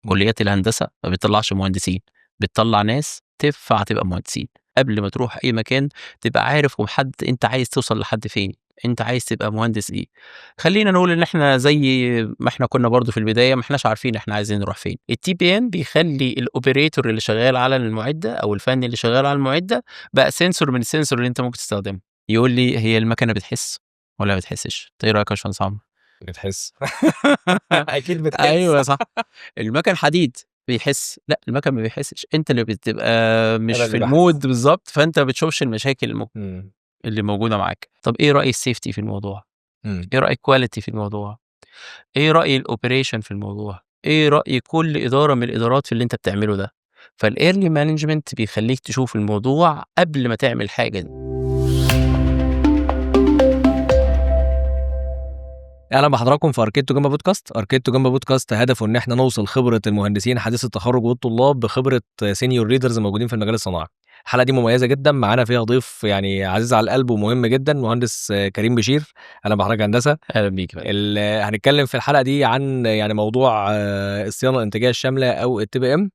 كليات الهندسة ما بتطلعش مهندسين، بتطلع ناس تنفع تبقى مهندسين. قبل ما تروح أي مكان تبقى عارف ومحدد أنت عايز توصل لحد فين، أنت عايز تبقى مهندس إيه. خلّينا نقول إن إحنا زي ما إحنا كنا برضه في البداية ما إحناش عارفين إحنا عايزين نروح فين. الTPM بيخلّي الoperator اللي شغال على المعدة أو الفني اللي شغال على المعدة بقى sensor من الsensor اللي أنت ممكن تستخدمه. يقول لي هي المكنة بتحس والّا ما بتحسش؟ أنت إيه رأيك يا باشمهندس عمرو؟ بتحس. أكيد بتحس. أيوه صح. المَكَن حديد بيحس، لأ المَكَن ما بيحسش، أنت اللي بتبقى مش أنا في اللي باحس. الmood بالضبط، فأنت ما بتشوفش المشاكل اللي موجودة معاك. طب إيه رأي الsafety في الموضوع؟ إيه رأي الquality في الموضوع؟ إيه رأي الoperation في الموضوع؟ إيه رأي كل إدارة من الإدارات في اللي أنت بتعمله ده؟ فالearly management بيخلّيك تشوف الموضوع قبل ما تعمل حاجة دي. اهلا بحضراتكم في اركيد جنبا بودكاست. اركيد جنبا بودكاست هدفه ان احنا نوصل خبره المهندسين حديث التخرج والطلاب بخبره senior leaders موجودين في المجال الصناعي. الحلقة دي مميزة جدا، معانا فيها ضيف يعني عزيز على القلب ومهم جدا، مهندس كريم بشير. اهلا بحضرتك يا هندسة. أهلا بيك يا فندم. هنتكلم في الحلقة دي عن يعني موضوع الصيانة الانتاجية الشاملة او ال TPM.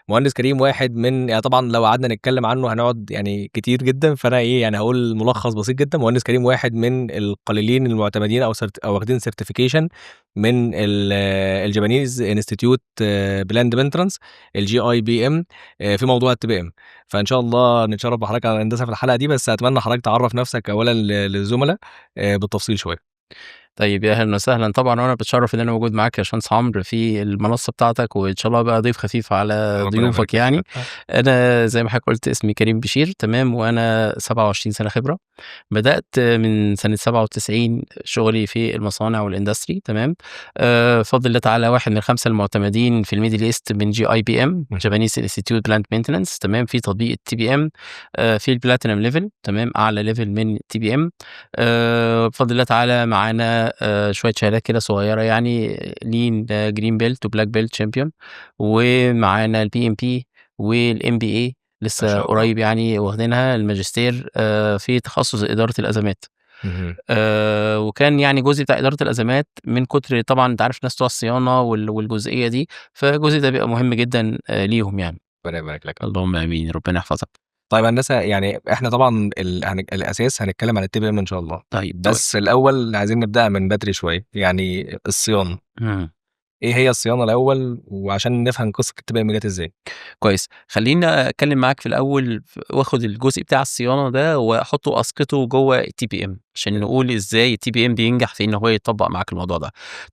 مهندس كريم واحد من يعني طبعا لو قعدنا نتكلم عنه هنقعد يعني كتير جدا، فانا ايه يعني هقول ملخص بسيط جدا. مهندس كريم واحد من القليلين المعتمدين او واخدين certification من ال Japanese Institute Planned Maintenance ال JIPM في موضوع ال TPM. فان شاء الله نتشرف بحضرتك على الهندسة في الحلقة دي، بس اتمنى حضرتك تعرف نفسك اولا للزملاء بالتفصيل شوية. طيب يا أهلًا وسهلًا طبعًا، وأنا باتشرف إن أنا موجود معاك يا باشمهندس عمرو في المنصة بتاعتك، وإن شاء الله أبقى ضيف خفيف على ربنا ضيوفك يبارك يعني. فيك. أنا زي ما حضرتك قُلت اسمي كريم بشير، تمام، وأنا 27 سنة خبرة. بدأت من سنة 97 شغلي في المصانع والindustry، تمام. بفضل الله تعالى واحد من ال5 المعتمدين في الmiddle east من JIPM Japanese Institute Plant Maintenance، تمام، في تطبيق الTPM، في الplatinum level، تمام، أعلى level من TPM. بفضل الله تعالى معانا شوية شهادات كده صغيرة يعني lean green belt وblack belt champion، ومعانا الPMP والMBA ما لسه شاء الله. قريب يعني واخدينها الماجستير في تخصص إدارة الأزمات. وكان يعني جزء بتاع إدارة الأزمات من كتر طبعًا أنت عارف الناس بتوع الصيانة والجزئية دي، فالجزء ده بيبقى مهم جدًا ليهم يعني. ربنا يبارك لك. اللهم آمين، ربنا يحفظك. طيب هندسة، يعني إحنا طبعًا ال هن الأساس هنتكلم عن الTPM إن شاء الله. طيب بس الأول عايزين نبدأها من بدري شوية، يعني الصيانة. إيه هي الصيانة الأول، وعشان نفهم قصة الTPM جات إزاي؟ كويس، خلّيني أتكلم معاك في الأول وآخد الجزء بتاع الصيانة ده وأحطه أسقطه جوّه الTPM عشان نقول إزاي الTPM بينجح في إن هو يطبّق معاك الموضوع ده.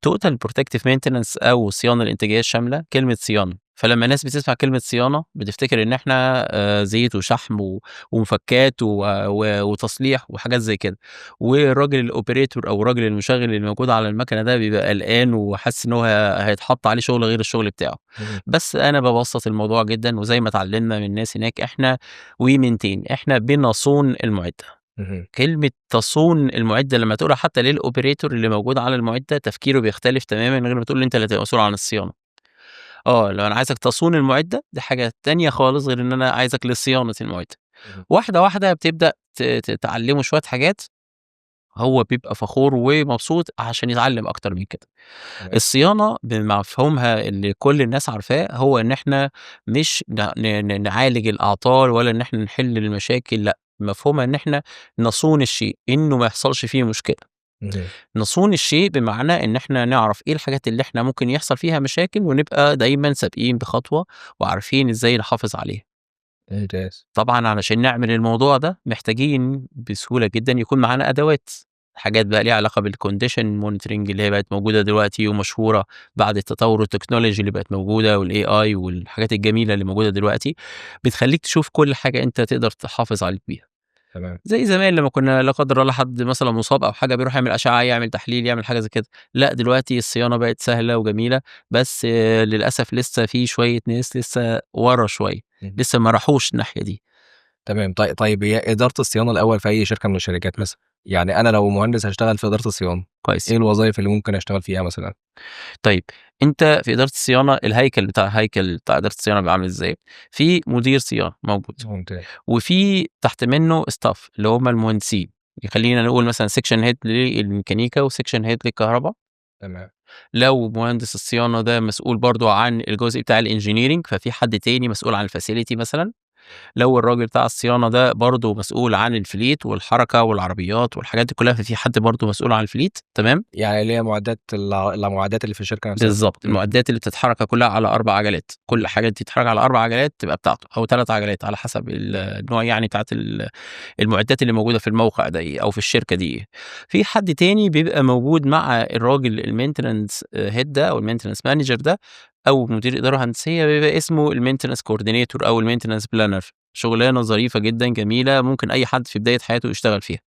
Total Protective Maintenance أو الصيانة الإنتاجية الشاملة، كلمة صيانة، فلما الناس بتسمع كلمة صيانة بتفتكر إن إحنا زيت وشحم ومفكات و و وتصليح وحاجات زي كده، والراجل الoperator أو الراجل المشغل اللي موجود على المكنة ده بيبقى قلقان وحاسس إن هو هيتحط عليه شغل غير الشغل بتاعه. بس أنا بابسط الموضوع جدًا، وزي ما اتعلمنا من الناس هناك إحنا we maintain، إحنا بنصون المعدة. كلمة تصون المعدة لما تقولها حتى للoperator اللي موجود على المعدة تفكيره بيختلف تمامًا غير ما تقول له أنت اللي هتبقى مسؤول عن الصيانة. لو أنا عايزك تصون المعدة دي حاجة تانية خالص غير إن أنا عايزك لصيانة المعدة. واحدة واحدة بتبدأ ت ت تعلمه شوية حاجات، هو بيبقى فخور ومبسوط عشان يتعلم أكتر من كده. الصيانة بمفهومها اللي كل الناس عارفاه هو إن إحنا مش ن ن ن نعالج الأعطال ولا إن إحنا نحل المشاكل، لأ، مفهومها إن إحنا نصون الشيء، إنه ما يحصلش فيه مشكلة. نصون الشيء بمعنى إن إحنا نعرف إيه الحاجات اللي إحنا ممكن يحصل فيها مشاكل ونبقى دايمًا سابقين بخطوة وعارفين إزاي نحافظ عليها. طبعًا علشان نعمل الموضوع ده محتاجين بسهولة جدًا يكون معانا أدوات، حاجات بقى ليها علاقة بالcondition monitoring اللي هي بقت موجودة دلوقتي ومشهورة بعد التطور التكنولوجي اللي بقت موجودة والAI والحاجات الجميلة اللي موجودة دلوقتي، بتخلّيك تشوف كل حاجة أنت تقدر تحافظ عليك بيها. زي زمان لمّا كنا لا قدر الله حد مثلًا مصاب أو حاجة بيروح يعمل أشعة، يعمل تحليل، يعمل حاجة زي كده. لأ دلوقتي الصيانة بقت سهلة وجميلة، بس للأسف لسه في شوية ناس لسه ورا شوية، لسه ما راحوش الناحية دي. تمام. طيب هي إدارة الصيانة الأول في أي شركة من الشركات مثلًا، يعني أنا لو مهندس هاشتغل في إدارة الصيانة، إيه الوظايف اللي ممكن أشتغل فيها مثلًا؟ طيب أنت في إدارة الصيانة الهيكل بتاع هيكل بتاع إدارة الصيانة بيبقى عامل إزاي؟ في مدير صيانة موجود، وفي تحت منه staff اللي هم المهندسين، خلّينا نقول مثلًا section head للميكانيكا وsection head للكهربا. لو مهندس الصيانة ده مسؤول برضه عن الجزء بتاع ال engineering، ففي حد تاني مسؤول عن ال facility مثلًا. لو الراجل بتاع الصيانة ده برضه مسؤول عن ال fleet والحركة والعربيات والحاجات دي كلها، ففي حد برضه مسؤول عن ال fleet، تمام؟ يعني اللي هي معدات المعدات اللي في الشركة نفسها. بالضبط، المعدات اللي بتتحرك كلها على 4 عجلات، كل حاجة بتتحرك على 4 عجلات تبقى بتاعته، أو 3 عجلات على حسب النوع يعني بتاعة المعدات اللي موجودة في الموقع ده إيه، أو في الشركة دي إيه. في حد تاني بيبقى موجود مع الراجل ال maintenance head ده أو ال maintenance manager ده أو مدير إدارة هندسية، بيبقى اسمه ال maintenance coordinator أو ال maintenance planner. شغلانة ظريفة جدًا جميلة، ممكن أي حد في بداية حياته يشتغل فيها.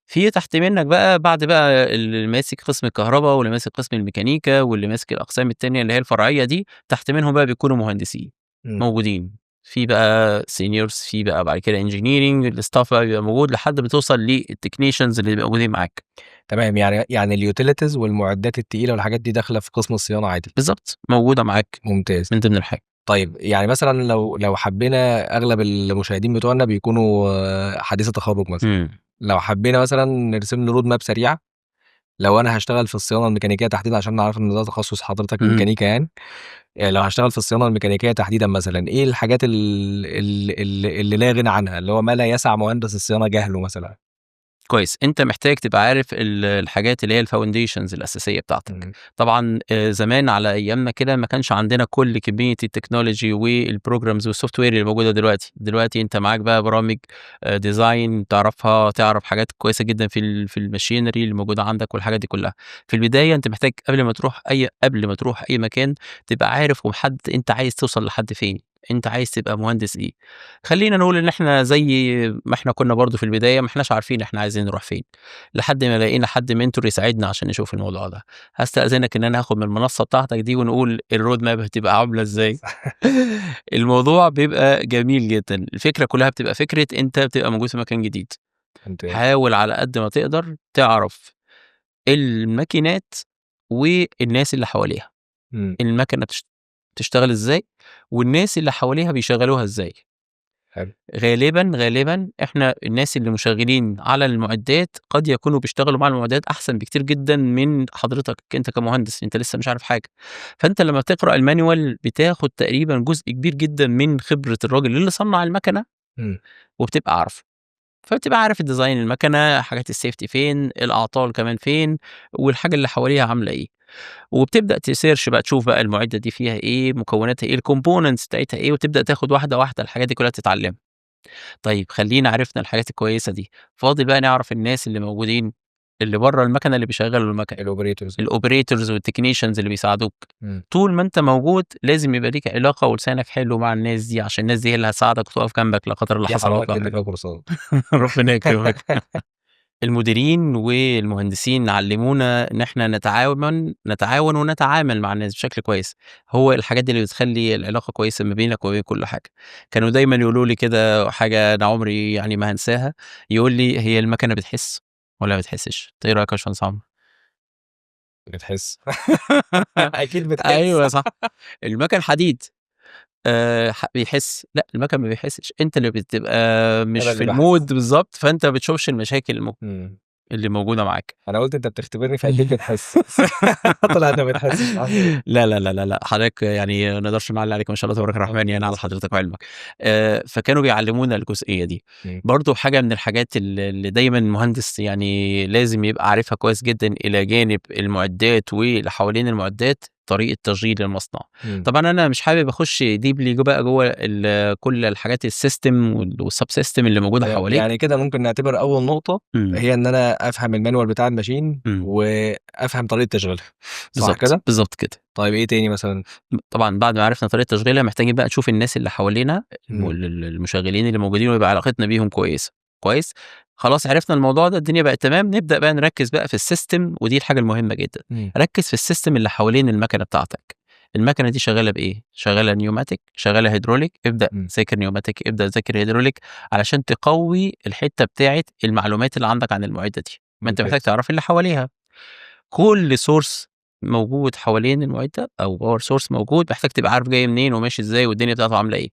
في تحت منك بقى بعد بقى اللي ماسك قسم الكهربا واللي ماسك قسم الميكانيكا واللي ماسك الأقسام التانية اللي هي الفرعية دي، تحت منهم بقى بيكونوا مهندسين موجودين. في بقى seniors، في بقى بعد كده engineering، ال staff بقى بيبقى موجود لحد ما توصل لل technicians اللي بيبقوا موجودين معاك. تمام، يعني ال utilities والمعدات التقيلة والحاجات دي داخلة في قسم الصيانة عادي. بالضبط، موجودة معاك. ممتاز. من ضمن الحاجة. طيب يعني مثلًا لو حبينا، أغلب المشاهدين بتوعنا بيكونوا حديثي تخرُّج مثلًا، لو حبينا مثلًا نرسم له road map سريعة، لو أنا هاشتغل في الصيانة الميكانيكية تحديدًا عشان أنا عارف إن ده تخصص حضرتك ميكانيكا يعني، لو هاشتغل في الصيانة الميكانيكية تحديدًا مثلًا، إيه الحاجات ال ال ال اللي لا غنى عنها، اللي هو ما لا يسع مهندس الصيانة جهله مثلًا؟ كويس، أنت محتاج تبقى عارف الحاجات اللي هي ال foundations الأساسية بتاعتك. طبعًا زمان على أيامنا كده ما كانش عندنا كل كمية ال technology وال programs وال software اللي موجودة دلوقتي. دلوقتي أنت معاك بقى برامج design تعرفها، تعرف حاجات كويسة جدًا في ال machinery اللي موجودة عندك والحاجات دي كلها. في البداية أنت محتاج قبل ما تروح أي مكان تبقى عارف ومحدد أنت عايز توصل لحد فين، أنت عايز تبقى مهندس إيه. خلّينا نقول إن إحنا زي ما إحنا كنا برضه في البداية ما إحناش عارفين إحنا عايزين نروح فين، لحد ما لقينا حد mentor يساعدنا عشان نشوف الموضوع ده. هاستأذنك إن أنا هاخد من المنصة بتاعتك دي ونقول ال road map هتبقى عاملة إزاي. الموضوع بيبقى جميل جدًا، الفكرة كلها بتبقى فكرة أنت بتبقى موجود في مكان جديد. حاول على قد ما تقدر تعرف الماكينات والناس اللي حواليها. المكنة بتشتغل إزاي، والناس اللي حواليها بيشغلوها إزاي. غالبًا إحنا الناس اللي مشغلين على المعدات قد يكونوا بيشتغلوا مع المعدات أحسن بكتير جدًا من حضرتك أنت كمهندس، أنت لسه مش عارف حاجة. فأنت لما بتقرأ ال manual بتاخد تقريبًا جزء كبير جدًا من خبرة الراجل اللي صنع المكنة وبتبقى عارفه. فبتبقى عارف ال design المكنة، حاجات ال safety فين، الأعطال كمان فين، والحاجة اللي حواليها عاملة إيه. وبتبدأ ت search بقى، تشوف بقى المعدة دي فيها إيه، مكوناتها إيه، ال components بتاعتها إيه، وتبدأ تاخد واحدة واحدة الحاجات دي كلها تتعلمها. طيب خلّينا عرفنا الحاجات الكويسة دي، فاضل بقى نعرف الناس اللي موجودين اللي برّه المكنة اللي بيشغلوا المكنة. ال operators. ال operators وال technicians اللي بيساعدوك. طول ما أنت موجود لازم يبقى ليك علاقة ولسانك حلو مع الناس دي، عشان الناس دي هي اللي هتساعدك وتقف جنبك لا قدر الله دي حصل حضرتك عطلة. اللي فيها كورسات. ربنا يكرمك. المديرين والمهندسين علمونا إن إحنا نتعاون ونتعامل مع الناس بشكل كويس. هو الحاجات دي اللي بتخلّي العلاقة كويسة ما بينك وما بين كل حاجة. كانوا دايمًا يقولوا لي كده حاجة أنا عمري يعني ما هانساها، يقول لي: "هي المكنة بتحس والّا ما بتحسش؟" أنت إيه رأيك يا باشمهندس عمرو؟ بتحس. أكيد بتحس. أيوه صح. المكن حديد. ح بيحس، لأ المكن ما بيحسش، أنت اللي بتبقى مش أنا في اللي باحس. ال mood بالضبط، فأنت ما بتشوفش المشاكل اللي موجودة معاك. أنا قُلت أنت بتختبرني فأكيد بتحس، طلعت ما بتحسش. لا، لا، لا، لا، لأ، حضرتك يعني ما نقدرش نعلّي عليك ما شاء الله تبارك الرحمن يعني على حضرتك وعلمك. فكانوا بيعلمونا الجزئية دي. برضه حاجة من الحاجات اللي دايمًا المهندس يعني لازم يبقى عارفها كويس جدًا إلى جانب المعدات واللي حوالين المعدات، طريقة تشغيل المصنع. طبعًا أنا مش حابب أخش deeply بقى جوّه كل الحاجات ال system وال sub system اللي موجودة حواليك. يعني كده ممكن نعتبر أول نقطة هي إن أنا أفهم ال manual بتاع ال machine وأفهم طريقة تشغيلها، صح كده؟ بالضبط كده. طيب إيه تاني مثلًا؟ طبعًا بعد ما عرفنا طريقة تشغيلها محتاجين بقى نشوف الناس اللي حوالينا المشغلين اللي موجودين ويبقى علاقتنا بيهم كويسة، كويس؟ خلاص عرفنا الموضوع ده، الدنيا بقت تمام، نبدأ بقى نركز بقى في ال system، ودي الحاجة المهمة جدًا. ركز في ال system اللي حوالين المكنة بتاعتك. المكنة دي شغالة بإيه؟ شغالة pneumatic، شغالة هيدروليك، ابدأ ذاكر pneumatic، ابدأ ذاكر هيدروليك علشان تقوي الحتة بتاعة المعلومات اللي عندك عن المعدة دي. ما أنت محتاج تعرف اللي حواليها. كل source موجود حوالين المعدة أو power source موجود، محتاج تبقى عارف جاي منين وماشي إزاي والدنيا بتاعته عاملة إيه،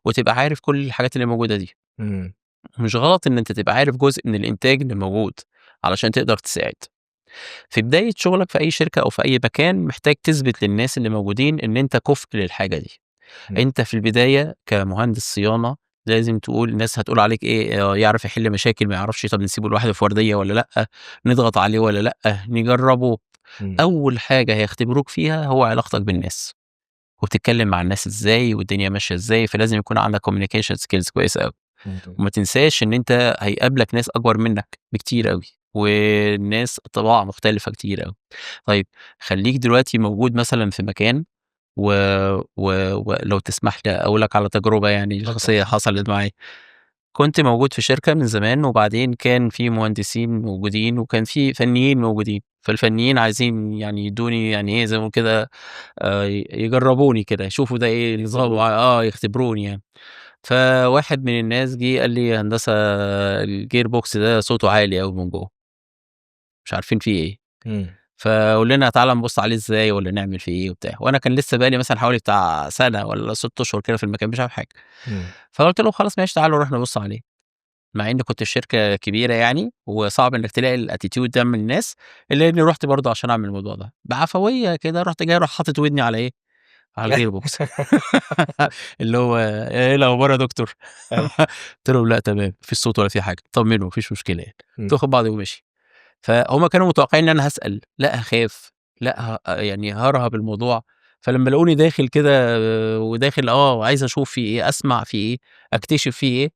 وتبقى عارف كل الحاجات اللي موجودة دي. مش غلط إن أنت تبقى عارف جزء من الإنتاج اللي موجود علشان تقدر تساعد. في بداية شغلك في أي شركة أو في أي مكان محتاج تثبت للناس اللي موجودين إن أنت كُفء للحاجة دي. أنت في البداية كمهندس صيانة لازم تقول الناس هتقول عليك إيه، يعرف يحل مشاكل، ما يعرفش، طب نسيبه لوحده في وردية والّا لأ، نضغط عليه والّا لأ، نجربه. أول حاجة هيختبروك فيها هو علاقتك بالناس، وبتتكلم مع الناس إزاي والدنيا ماشية إزاي، فلازم يكون عندك communication skills كويسة أوي. وما تنساش إن أنت هيقابلك ناس أكبر منك بكتير أوي، وناس طباع مختلفة كتير أوي. طيب خلّيك دلوقتي موجود مثلًا في مكان و و ولو تسمح لي أقول لك على تجربة يعني اتفضل. شخصية حصلت معايا. كنت موجود في شركة من زمان، وبعدين كان في مهندسين موجودين وكان في فنيين موجودين، فالفنيين عايزين يعني يدّوني يعني إيه زي ما بنقول كده يجربوني كده، يشوفوا ده إيه نظامه، يختبروك. يختبروني يعني. فواحد من الناس جه قال لي: "يا هندسة الgear box ده صوته عالي أوي من جوّه." مش عارفين فيه إيه. فقُل لنا تعالَ نبُص عليه إزاي والّا نعمل فيه إيه وبتاع، وأنا كان لسه بقى لي مثلًا حوالي بتاع سنة والّا 6 أشهر كده في المكان، مش عارف حاجة. فقُلت لهم: "خلاص ماشي، تعالوا نروح نبُص عليه." مع إني كنت في شركة كبيرة يعني، وصعب إنك تلاقي الattitude ده من الناس، إلا إني رُحت برضه عشان أعمل الموضوع ده. بعفوية كده رُحت جاي أروح حاطط ودني على إيه، على الgear box اللي هو إيه الأخبار يا دكتور؟ قُلت لهم: "لأ تمام، ما فيش صوت ولا في حاجة، اتطمنوا ما فيش مشكلة يعني." قمت واخد بعضي وماشي. فهُم كانوا متوقعين إن أنا هاسأل، لأ هاخاف، لأ يعني هارهب الموضوع، فلمّا لقوني داخل كده وداخل عايز أشوف في إيه، أسمع في إيه، أكتشف في إيه،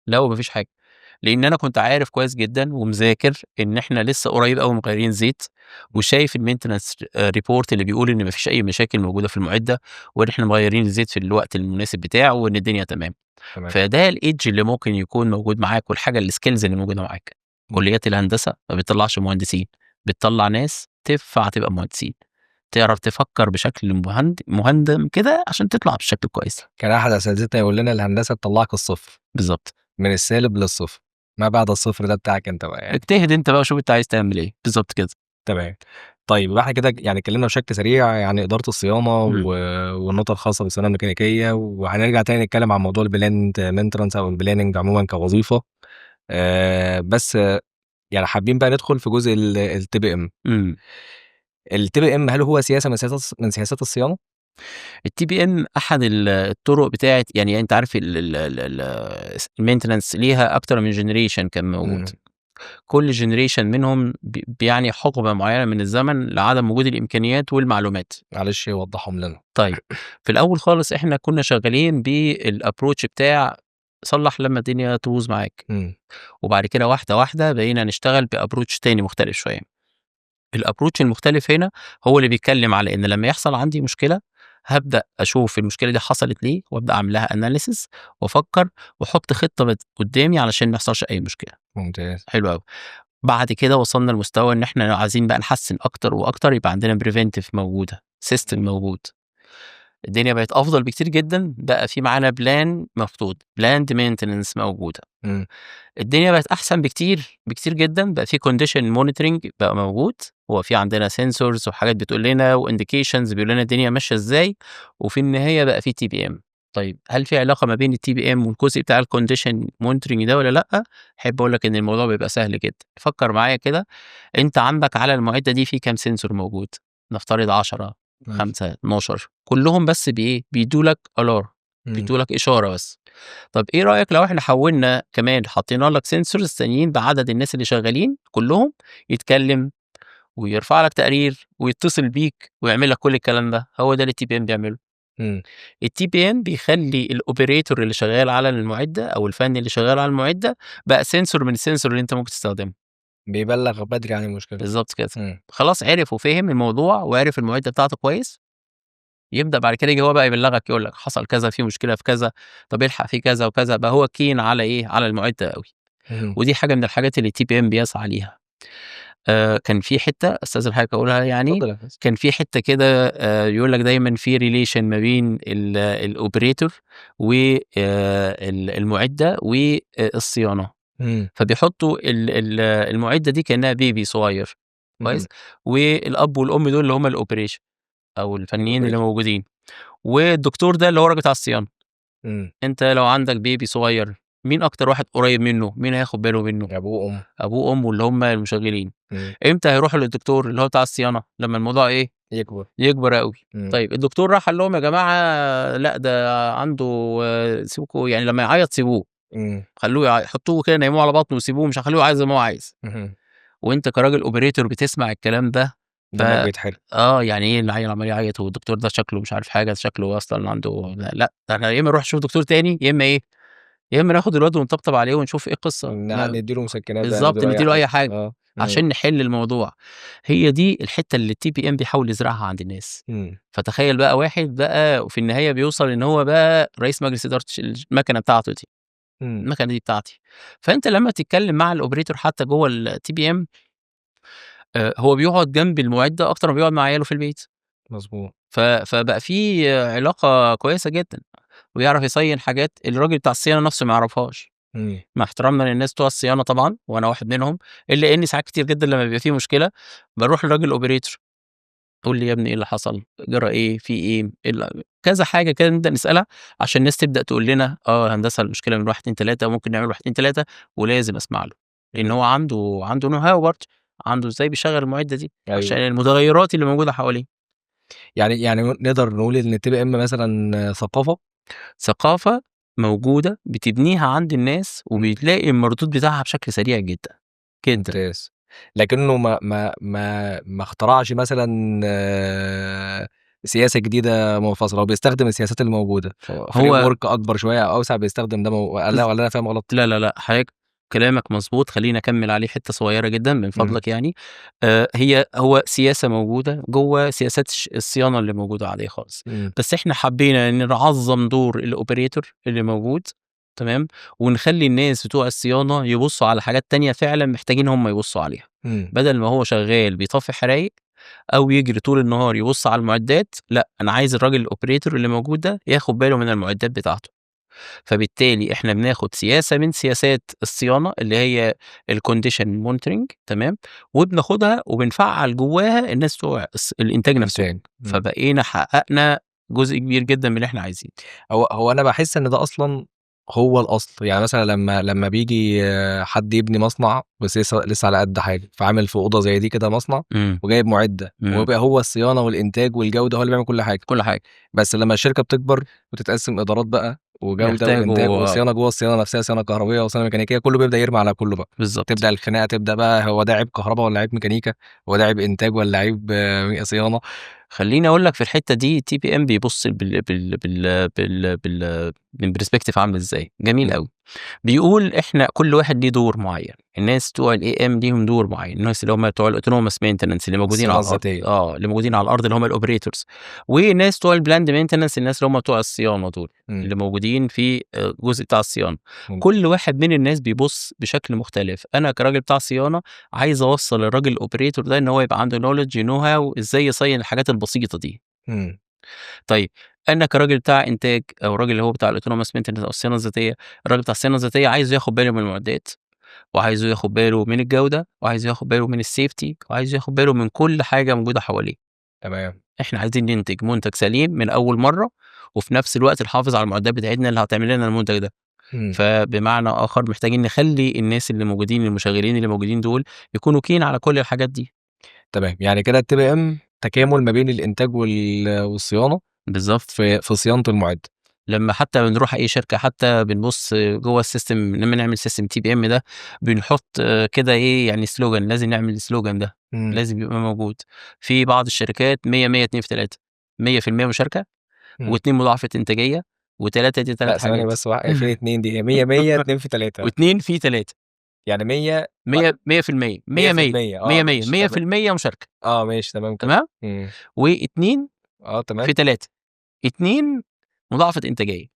لقوا ما فيش حاجة. لإن أنا كنت عارف كويس جدًا ومذاكر إن إحنا لسه قريب أوي مغيّرين زيت، وشايف الmaintenance report اللي بيقول إن ما فيش أي مشاكل موجودة في المعدة، وإن إحنا مغيّرين الزيت في الوقت المناسب بتاعه، وإن الدنيا تمام. فده الedge اللي ممكن يكون موجود معاك، والحاجة الskills اللي موجودة معاك. كليات الهندسة ما بتطلّعش مهندسين، بتطلّع ناس تنفع تبقى مهندسين، تعرف تفكّر بشكل مهندم كده عشان تطلع بشكل كويس. كان أحد أساتذتنا يقول لنا الهندسة تطلّعك الصفر. بالضبط. من السالب للصفر، ما بعد الصفر ده بتاعك أنت بقى يعني. اجتهد أنت بقى وشوف أنت عايز تعمل إيه، بالضبط كده. تمام. طيب يبقى إحنا كده يعني اتكلمنا بشكل سريع يعني إدارة الصيانة والنقطة الخاصة بالصيانة الميكانيكية، وهنرجع تاني نتكلم عن موضوع الplanned maintenance أو الplanning عمومًا كوظيفة. بس يعني حابين بقى ندخل في جزء الTPM. الTPM هل هو سياسة من سياسات الصيانة؟ الTPM أحد الطرق بتاعة، يعني أنت عارف ال ال ال ال الmaintenance ليها أكتر من generation كان موجود. كل generation منهم بيعني حقبة معينة من الزمن لعدم وجود الإمكانيات والمعلومات. معلش وضحهم لنا. طيب في الأول خالص إحنا كنا شغالين بالapproach بتاع صلّح لمّا الدنيا تبوظ معاك. وبعد كده واحدة واحدة بقينا نشتغل بapproach تاني مختلف شوية. الapproach المختلف هنا هو اللي بيتكلم على إن لمّا يحصل عندي مشكلة هابدأ أشوف المشكلة دي حصلت ليه، وأبدأ أعمل لها analysis وأفكر وأحط خطة قدامي علشان ما يحصلش أي مشكلة. حلو أوي. بعد كده وصلنا لمستوى إن إحنا عايزين بقى نحسّن أكتر وأكتر، يبقى عندنا preventive موجودة، system موجود. الدنيا بقت أفضل بكتير جدًا، بقى في معانا plan محطوط، planned maintenance موجودة. الدنيا بقت أحسن بكتير، بكتير جدًا، بقى في condition monitoring بقى موجود، هو في عندنا sensors وحاجات بتقول لنا وindications بيقول لنا الدنيا ماشية إزاي، وفي النهاية بقى في TPM. طيب هل في علاقة ما بين الTPM والجزء بتاع الcondition monitoring ده والّا لأ؟ أحب أقول لك إن الموضوع بيبقى سهل جدًا. فكّر معايا كده، أنت عندك على المعدة دي في كام sensor موجود؟ نفترض 10، 5، 12، كلّهم بس بإيه، بيدّوا لك alarm، بيدّوا لك إشارة بس. طب إيه رأيك لو إحنا حوّلنا كمان حطينا لك sensors تانيين بعدد الناس اللي شغالين كلّهم، يتكلم ويرفع لك تقرير ويتصل بيك ويعمل لك كل الكلام ده، هو ده اللي الTPM بيعمله. الTPM بيخلّي الoperator اللي شغال على المعدة أو الفني اللي شغال على المعدة بقى sensor من الsensor اللي أنت ممكن تستخدمه. بيبلّغ بدري عن المشكلة. بالضبط كده. خلاص عرف وفهم الموضوع وعرف المعدة بتاعته كويس، يبدأ بعد كده ييجي هو بقى يبلّغك يقول لك حصل كذا، في مشكلة في كذا، طب الحق في كذا وكذا، بقى هو keen على إيه، على المعدة أوي. ودي حاجة من الحاجات اللي الTPM بيسعى ليها. كان في حتّة أستأذن حضرتك أقولها يعني، اتفضل يا فندم. كان في حتّة كده يقول لك دايمًا في relation ما بين الoperator و المعدة والصيانة. فبيحطوا ال ال المعدة دي كأنها baby صغير، كويس؟ والأب والأم دول اللي هم الoperation أو الفنيين اللي الoperation. موجودين، والدكتور ده اللي هو الراجل بتاع الصيانة. أنت لو عندك baby صغير، مين أكتر واحد قريب منه؟ مين هياخد باله منه؟ أبوه وأمه. أبوه وأمه اللي هم المشغلين. إمتى هيروحوا للدكتور اللي هو بتاع الصيانة؟ لمّا الموضوع إيه، يكبر. يكبر أوي. إمم. طيب الدكتور راح قال لهم: "يا جماعة لأ، ده عنده سيبكم يعني لمّا يعيّط سيبوه، خلّوه حطوه كده نيّموه على بطنه وسيبوه، مش هاخلّوه يعيّط زي ما هو عايز." وأنت كراجل operator بتسمع الكلام ده، دمك بيتحرق. يعني إيه العيل عمّال يعيّط والدكتور ده شكله مش عارف حاجة، ده شكله أصلًا عنده لأ، ده إحنا يا إمّا نروح نشوف دكتور تاني، يا إمّا إيه، يا إمّا ناخد الواد ونطبطب عليه ونشوف إيه القصة. ندّي له مسكنات بقى، ندّي بالضبط، له أي ندّي له حاجة. أي حاجة عشان نحل الموضوع. هي دي الحتّة اللي الTPM بيحاول يزرعها عند الناس. فتخيل بقى واحد بقى وفي النهاية بيوصل إن هو بقى رئيس مجلس إدارة المكنة بتاعته دي، المكنة دي بتاعتي. فأنت لمّا تتكلم مع الoperator حتى جوّه الTPM، هو بيقعد جنب المعدة أكتر ما بيقعد مع عياله في البيت. فبقى في علاقة كويسة جدًا، ويعرف يصين حاجات الراجل بتاع الصيانة نفسه ما يعرفهاش. مع احترامنا للناس بتوع الصيانة طبعًا، وأنا واحد منهم، إلا إن ساعات كتير جدًا لمّا بيبقى في مشكلة باروح للراجل الoperator، قُل لي يا ابني إيه اللي حصل، جرى إيه، في إيه، إيه كذا حاجة كده نبدأ نسألها عشان الناس تبدأ تقول لنا هندسة المشكلة من 1، 2، 3 وممكن نعمل 1، 2، 3، ولازم أسمع له، لإن هو عنده know how برضه، عنده إزاي بيشغّل المعدة دي، عشان المتغيرات اللي موجودة حواليه. يعني نقدر نقول إن الTPM مثلًا ثقافة؟ ثقافة موجودة بتبنيها عند الناس وبتلاقي المردود بتاعها بشكل سريع جدًا، جدًا. ممتاز. لكنه ما اخترعش مثلًا سياسة جديدة منفصلة، هو بيستخدم السياسات الموجودة، هو framework أكبر شوية أو أوسع بيستخدم ده والّا أنا فاهم غلط؟ لا، لا، لأ، حضرتك كلامك مضبوط، خلّيني أكمّل عليه حتّة صغيرة جدًا من فضلك يعني. هو سياسة موجودة جوّه سياسات الصيانة اللي موجودة عادية خالص، بس إحنا حبّينا إن نعظّم دور الoperator اللي موجود، تمام، ونخلّي الناس بتوع الصيانة يبصوا على حاجات تانية فعلًا محتاجين هم يبصوا عليها، بدل ما هو شغال بيطفي حرايق أو يجري طول النهار يبص على المعدات، لأ، أنا عايز الراجل الoperator اللي موجود ده ياخد باله من المعدات بتاعته. فبالتالي إحنا بناخد سياسة من سياسات الصيانة اللي هي الcondition monitoring، تمام، وبناخدها وبنفعّل جواها الناس بتوع الإنتاج نفسهم، إنتاج. فبقينا حققنا جزء كبير جدًا من اللي إحنا عايزينه. هو أنا باحس إن ده أصلًا هو الأصل، يعني مثلًا لمّا بييجي حد يبني مصنع بس لسه على قد حاله، فعامل في أوضة زي دي كده مصنع وجايب مُعِدة، وبيبقى هو الصيانة والإنتاج والجودة هو اللي بيعمل كل حاجة. كل حاجة. بس لمّا الشركة بتكبر وتتقسم إدارات بقى وجودة وإنتاج يحتاجوا وصيانة جوّه الصيانة نفسها، صيانة كهربية وصيانة ميكانيكية، كله بيبدأ يرمي على كله بقى. تبدأ الخناقة تبدأ بقى هو ده عيب كهربا والّا عيب ميكانيكا، هو ده عيب إنتاج والّا عيب صيانة. خلّيني أقول لك في الحتّة دي TPM بيبُص بال بال بال بال بال من perspective عامل إزاي، جميل أوي. بيقول إحنا كل واحد ليه دور معيّن، الناس بتوع الAM ليهم دور معيّن، الناس اللي هم بتوع الautonomous maintenance اللي موجودين الصيانة على الأرض، الذاتية. اللي موجودين على الأرض اللي هم الoperators، والناس بتوع الplanned maintenance، الناس اللي هم بتوع الصيانة دول، اللي موجودين في الجزء بتاع الصيانة. كل واحد من الناس بيبُص بشكل مختلف. أنا كراجل بتاع صيانة عايز أوصّل للراجل الoperator ده إن هو يبقى عنده knowledge know how إزاي يصين الحاجات البسيطة دي. طيب أنا كراجل بتاع إنتاج أو الراجل اللي هو بتاع الautonomous maintenance أو الصيانة الذاتية، الراجل بتاع الصيانة الذاتية عايزه ياخد باله من المعدات، وعايزه ياخد باله من الجودة، وعايزه ياخد باله من الsafety، وعايزه ياخد باله من كل حاجة موجودة حواليه. إحنا عايزين ننتج منتج سليم من أول مرّة، وفي نفس الوقت نحافظ على المعدات بتاعتنا اللي هتعمل لنا المنتج ده. فبمعنى آخر محتاجين نخلّي الناس اللي موجودين المشغلين اللي موجودين دول يكونوا keen على كل الحاجات دي. تمام، يعني كده الTPM تكامل ما بين الإنتاج والصيانة في صيانة المُعدة. لمّا حتى بنروح أي شركة حتى بنبُص جوّه الsystem، لمّا نعمل system TPM ده بنحط كده إيه يعني slogan، لازم نعمل الslogan ده، لازم يبقى موجود. في بعض الشركات 100، 100، 2 في 3، 100% مشاركة، و2 مضاعفة إنتاجية، و3 دي 3 لأ ثواني حاجات. بس فين 2 دي؟ 100، 100، 2 في 3. و2 في 3. يعني 100 مية، مية في المية، مية، مية في مية، المية، مية، مية، ماشي، مية في تمام. المية مشاركة. ماشي، تمام كده. تمام؟ و2 تمام. في 3، 2 مضاعفة إنتاجية.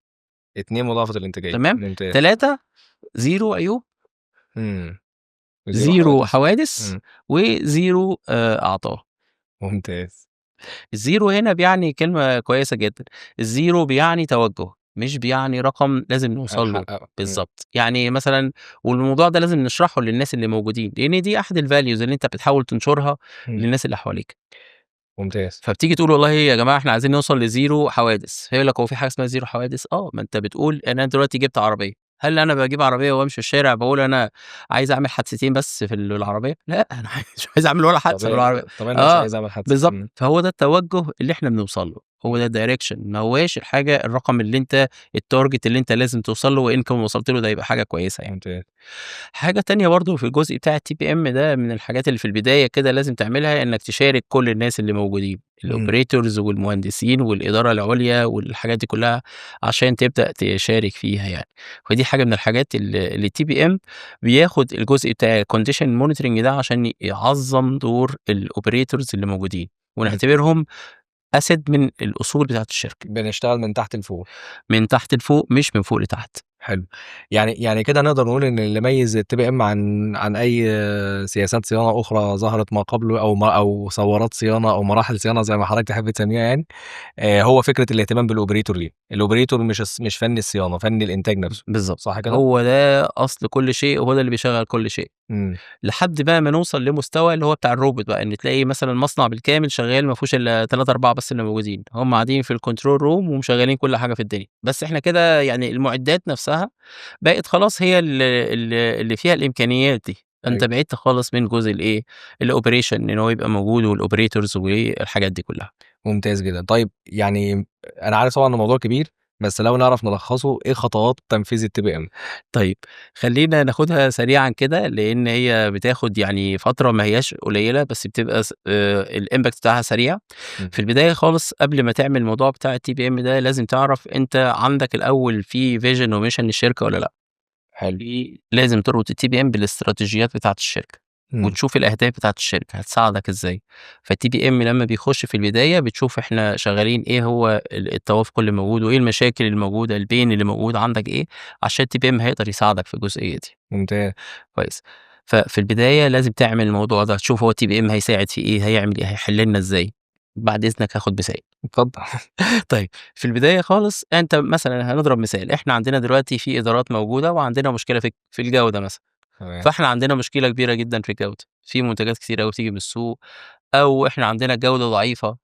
2 مضاعفة الإنتاجية. تمام؟ ممتاز. 3 0 عيوب. 0 0 حوادث. حوادث، و0 أعطال. ممتاز. ال zero هنا بيعني كلمة كويسة جدًا، ال zero بيعني توجه، مش بيعني رقم لازم نوصل له. هنحققه. بالضبط. يعني مثلًا والموضوع ده لازم نشرحه للناس اللي موجودين، لإن دي أحد الvalues اللي أنت بتحاول تنشرها للناس اللي حواليك. فبتيجي تقول والله يا جماعة إحنا عايزين نوصل ل0 حوادث، فيقول لك هو في حاجة اسمها 0 حوادث؟ آه، ما أنت بتقول أنا دلوقتي جبت عربية، هل أنا باجيب عربية وأمشي في الشارع باقول أنا عايز أعمل حادثتين بس في العربية؟ لأ، أنا مش عايز أعمل ولا حادثة طبيعي بالعربية. طبيعي إن أنا مش آه، عايز أعمل حادثة. بالضبط. فهو ده التوجه اللي إحنا بنوصل له، هو ده الdirection، ما هواش الحاجة الرقم اللي أنت الtarget اللي أنت لازم توصل له، وإن كان وصلت له ده يبقى حاجة كويسة يعني. حاجة تانية برضه في الجزء بتاع الTPM ده، من الحاجات اللي في البداية كده لازم تعملها، إنك تشارك كل الناس اللي موجودين، الoperators والمهندسين والإدارة العليا والحاجات دي كلها، عشان تبدأ تشارك فيها يعني. فدي حاجة من الحاجات اللي الTPM بياخد الجزء بتاع condition monitoring ده عشان يعظّم دور الoperators اللي موجودين، ونعتبرهم asset من الأصول بتاعة الشركة. بنشتغل من تحت لفوق. من تحت لفوق، مش من فوق لتحت. حلو. يعني كده نقدر نقول إن اللي ميّز الTPM عن أي سياسات صيانة أخرى ظهرت ما قبله أو ثورات صيانة أو مراحل صيانة زي ما حضرتك تحب تسميها يعني، هو فكرة الاهتمام بالoperator ليه. الoperator مش فني الصيانة، فني الإنتاج نفسه. بالضبط. صح كده؟ هو ده أصل كل شيء، وهو ده اللي بيشغّل كل شيء. لحد بقى ما نوصل لمستوى اللي هو بتاع الروبوت بقى، إن تلاقي مثلًا مصنع بالكامل شغال ما فيهوش إلا 3، 4 بس اللي موجودين، هم قاعدين في الcontrol room ومشغّلين كل حاجة في الدنيا، بس إحنا كده يعني المعدات نفسها بقت خلاص هي ال ال اللي فيها الإمكانيات دي، فأنت بعدت خالص من جزء الإيه، الoperation إن هو يبقى موجود والoperators والحاجات دي كلها. ممتاز جدًا. طيب يعني أنا عارف طبعًا الموضوع كبير، بس لو نعرف نلخصه، إيه خطوات تنفيذ الTPM؟ طيب، خلّينا ناخدها سريعًا كده، لإن هي بتاخد يعني فترة ما هياش قليلة، بس بتبقى س الimpact بتاعها سريع. في البداية خالص قبل ما تعمل الموضوع بتاع الTPM ده، لازم تعرف أنت عندك الأول في vision وmission للشركة والّا لأ. في لازم تربط الTPM بالاستراتيجيات بتاعة الشركة، وتشوف الأهداف بتاعة الشركة هتساعدك إزاي. فالTPM لمّا بيخش في البداية بتشوف إحنا شغالين إيه، هو التوافق اللي موجود، وإيه المشاكل الموجودة، الpain اللي موجود عندك إيه، عشان الTPM هيقدر يساعدك في الجزئية دي. كويس. ففي البداية لازم تعمل الموضوع ده، تشوف هو الTPM هيساعد في إيه، هيعمل إيه، هيحل لنا إزاي. بعد إذنك هاخد مثال. اتفضل. طيب، في البداية خالص أنت مثلًا هنضرب مثال، إحنا عندنا دلوقتي في إدارات موجودة وعندنا مشكلة في الجودة مثلًا. فإحنا عندنا مشكلة كبيرة جدًا في الجودة، في منتجات كتيرة أوي بتيجي من السوق، أو إحنا عندنا الجودة ضعيفة،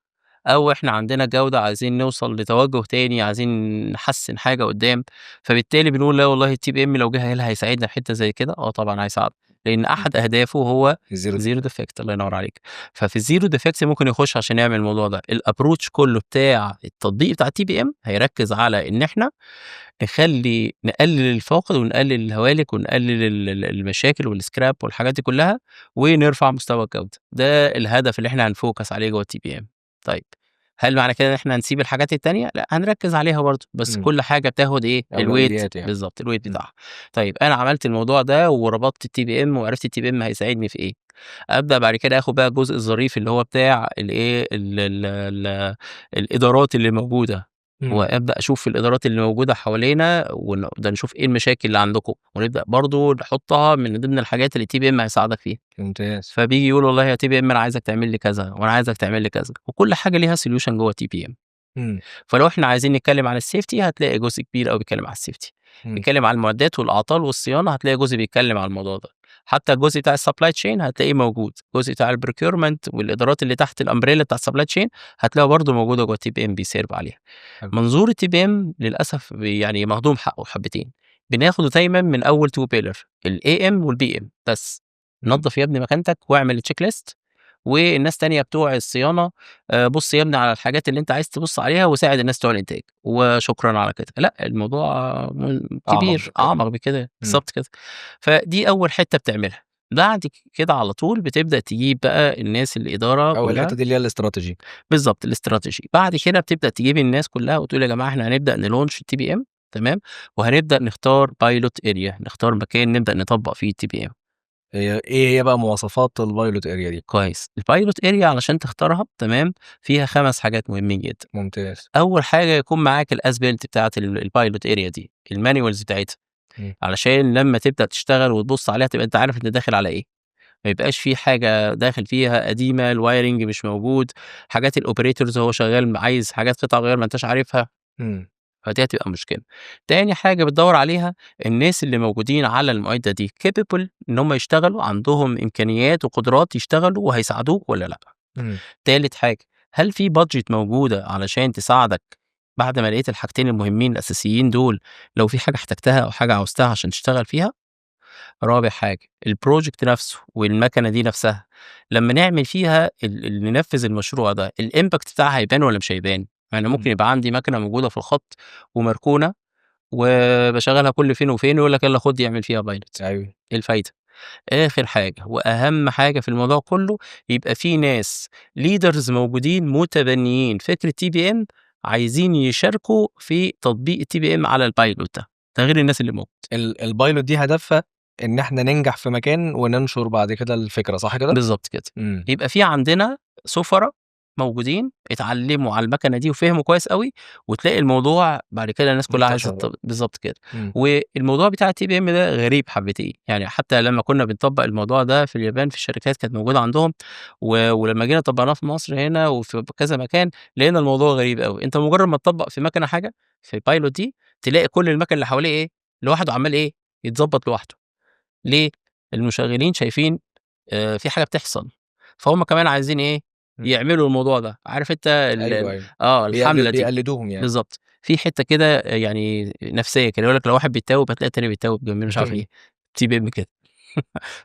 أو إحنا عندنا جودة عايزين نوصل لتوجه تاني، عايزين نحسّن حاجة قدّام، فبالتالي بنقول لا والله الTPM لو جه هل هيساعدنا في حتة زي كده؟ آه طبعًا هيساعدنا، لإن أحد أهدافه هو الzero zero defect، الله ينور عليك. ففي الzero defect ممكن يخش عشان يعمل الموضوع ده. الapproach كله بتاع التطبيق بتاع الTPM هيركز على إن إحنا نقلل الفاقد ونقلل الهوالك ونقلل ال ال المشاكل والscrap والحاجات دي كلها، ونرفع مستوى الجودة. ده الهدف اللي إحنا هنfocus عليه جوّه الTPM. طيب، هل معنى كده إن إحنا هنسيب الحاجات التانية؟ لأ، هنركز عليها برضه، بس كل حاجة بتاخد إيه، الweight أولويات يعني. بالضبط، الweight بتاعها. طيب أنا عملت الموضوع ده وربطت الTPM وعرفت الTPM هيساعدني في إيه، أبدأ بعد كده آخد بقى الجزء الظريف اللي هو بتاع الإيه، ال ال ال الإدارات اللي موجودة، وأبدأ أشوف الإدارات اللي موجودة حوالينا ونبدأ نشوف إيه المشاكل اللي عندكم، ونبدأ برضه نحطها من ضمن الحاجات اللي الTPM هيساعدك فيها. فبييجي يقول والله يا TPM أنا عايزك تعمل لي كذا، وأنا عايزك تعمل لي كذا، وكل حاجة ليها solution جوّه الTPM. فلو إحنا عايزين نتكلم عن الsafety هتلاقي جزء كبير أوي بيتكلم على الsafety. بيتكلم عن المعدات والأعطال والصيانة هتلاقي جزء بيتكلم على الموضوع ده. حتى الجزء بتاع الsupply chain هتلاقيه موجود، الجزء بتاع الprocurement والإدارات اللي تحت الumbrella بتاع الsupply chain هتلاقيها برضه موجودة جوّه الTPM بيserve عليها. منظور الTPM للأسف يعني مهضوم حقه حبتين، بناخده دايمًا من أول 2 pillar، الAM والPM بس. نضّف يا ابني مكانتك واعمل check list، والناس تانية بتوع الصيانة بُص يا ابني على الحاجات اللي أنت عايز تبُص عليها وساعد الناس بتوع الإنتاج، وشكرًا على كده. لأ، الموضوع أعمق كبير، من كده. أعمق بكده، بالضبط كده. فدي أول حتة بتعملها. بعد كده على طول بتبدأ تجيب بقى الناس الإدارة أول كلها. حتة دي اللي هي الاستراتيجي. بالضبط، الاستراتيجي. بعد كده بتبدأ تجيب الناس كلها وتقول يا جماعة إحنا هنبدأ نlaunch الTPM، تمام، وهنبدأ نختار pilot area، نختار مكان نبدأ نطبّق فيه الTPM. هي إيه هي بقى مواصفات الpilot area دي؟ كويس. الpilot area علشان تختارها، تمام، فيها 5 حاجات مهمين جدًا. أول حاجة يكون معاك الas built بتاعة الpilot area دي، الmanuals بتاعتها، علشان لمّا تبدأ تشتغل وتبُص عليها تبقى أنت عارف أنت داخل على إيه. ما يبقاش في حاجة داخل فيها قديمة، الwiring مش موجود، حاجات الoperators وهو شغال عايز حاجات قطع غيار ما أنتاش عارفها. فدي هتبقى مشكلة. تاني حاجة بتدوّر عليها الناس اللي موجودين على المعدة دي capable إن هم يشتغلوا، عندهم إمكانيات وقدرات يشتغلوا وهيساعدوك والّا لأ. تالت حاجة، هل في budget موجودة علشان تساعدك بعد ما لقيت الحاجتين المهمين الأساسيين دول، لو في حاجة احتجتها أو حاجة عوزتها عشان تشتغل فيها. رابع حاجة، ال project نفسه والمكنة دي نفسها لمّا نعمل فيها ال ال ننفذ المشروع ده، ال impact بتاعها هيبان والّا مش هيبان؟ يعني ممكن يبقى عندي مكنة موجودة في الخط ومركونة وباشغّلها كل فين وفين، ويقول لك يالّا خُد اعمل فيها pilot. إيه الفايدة؟ آخر حاجة وأهم حاجة في الموضوع كله، يبقى في ناس leaders موجودين متبنيين فكرة TPM، عايزين يشاركوا في تطبيق ال TPM على ال pilot ده، ده غير الناس اللي موجودة. ال pilot دي هدفها إن إحنا ننجح في مكان وننشر بعد كده الفكرة، صح كده؟ بالضبط كده. يبقى في عندنا سفراء موجودين اتعلموا على المكنة دي وفهموا كويس أوي، وتلاقي الموضوع بعد كده الناس كلها عايزة انتشر بقى. بالضبط كده. والموضوع بتاع ال TPM ده غريب حبتين، يعني حتى لمّا كنا بنطبّق الموضوع ده في اليابان في الشركات كانت موجودة عندهم، ولمّا جينا طبّقناه في مصر هنا وفي كذا مكان، لقينا الموضوع غريب أوي. أنت مجرد ما تطبّق في مكنة حاجة في ال pilot دي، تلاقي كل المكن اللي حواليه إيه، لوحده عمّال إيه، يتضبّط لوحده. ليه؟ المشغلين شايفين في حاجة بتحصل، فهُم كمان عايزين إيه، يعملوا الموضوع ده، عارف أنت ال ال الحملة دي. بيقلدوهم يعني. بالضبط. في حتة كده يعني نفسية كده، يقول لك لو واحد بيتاوب هتلاقي التاني بيتاوب جنبيه مش عارف إيه، TPM كده.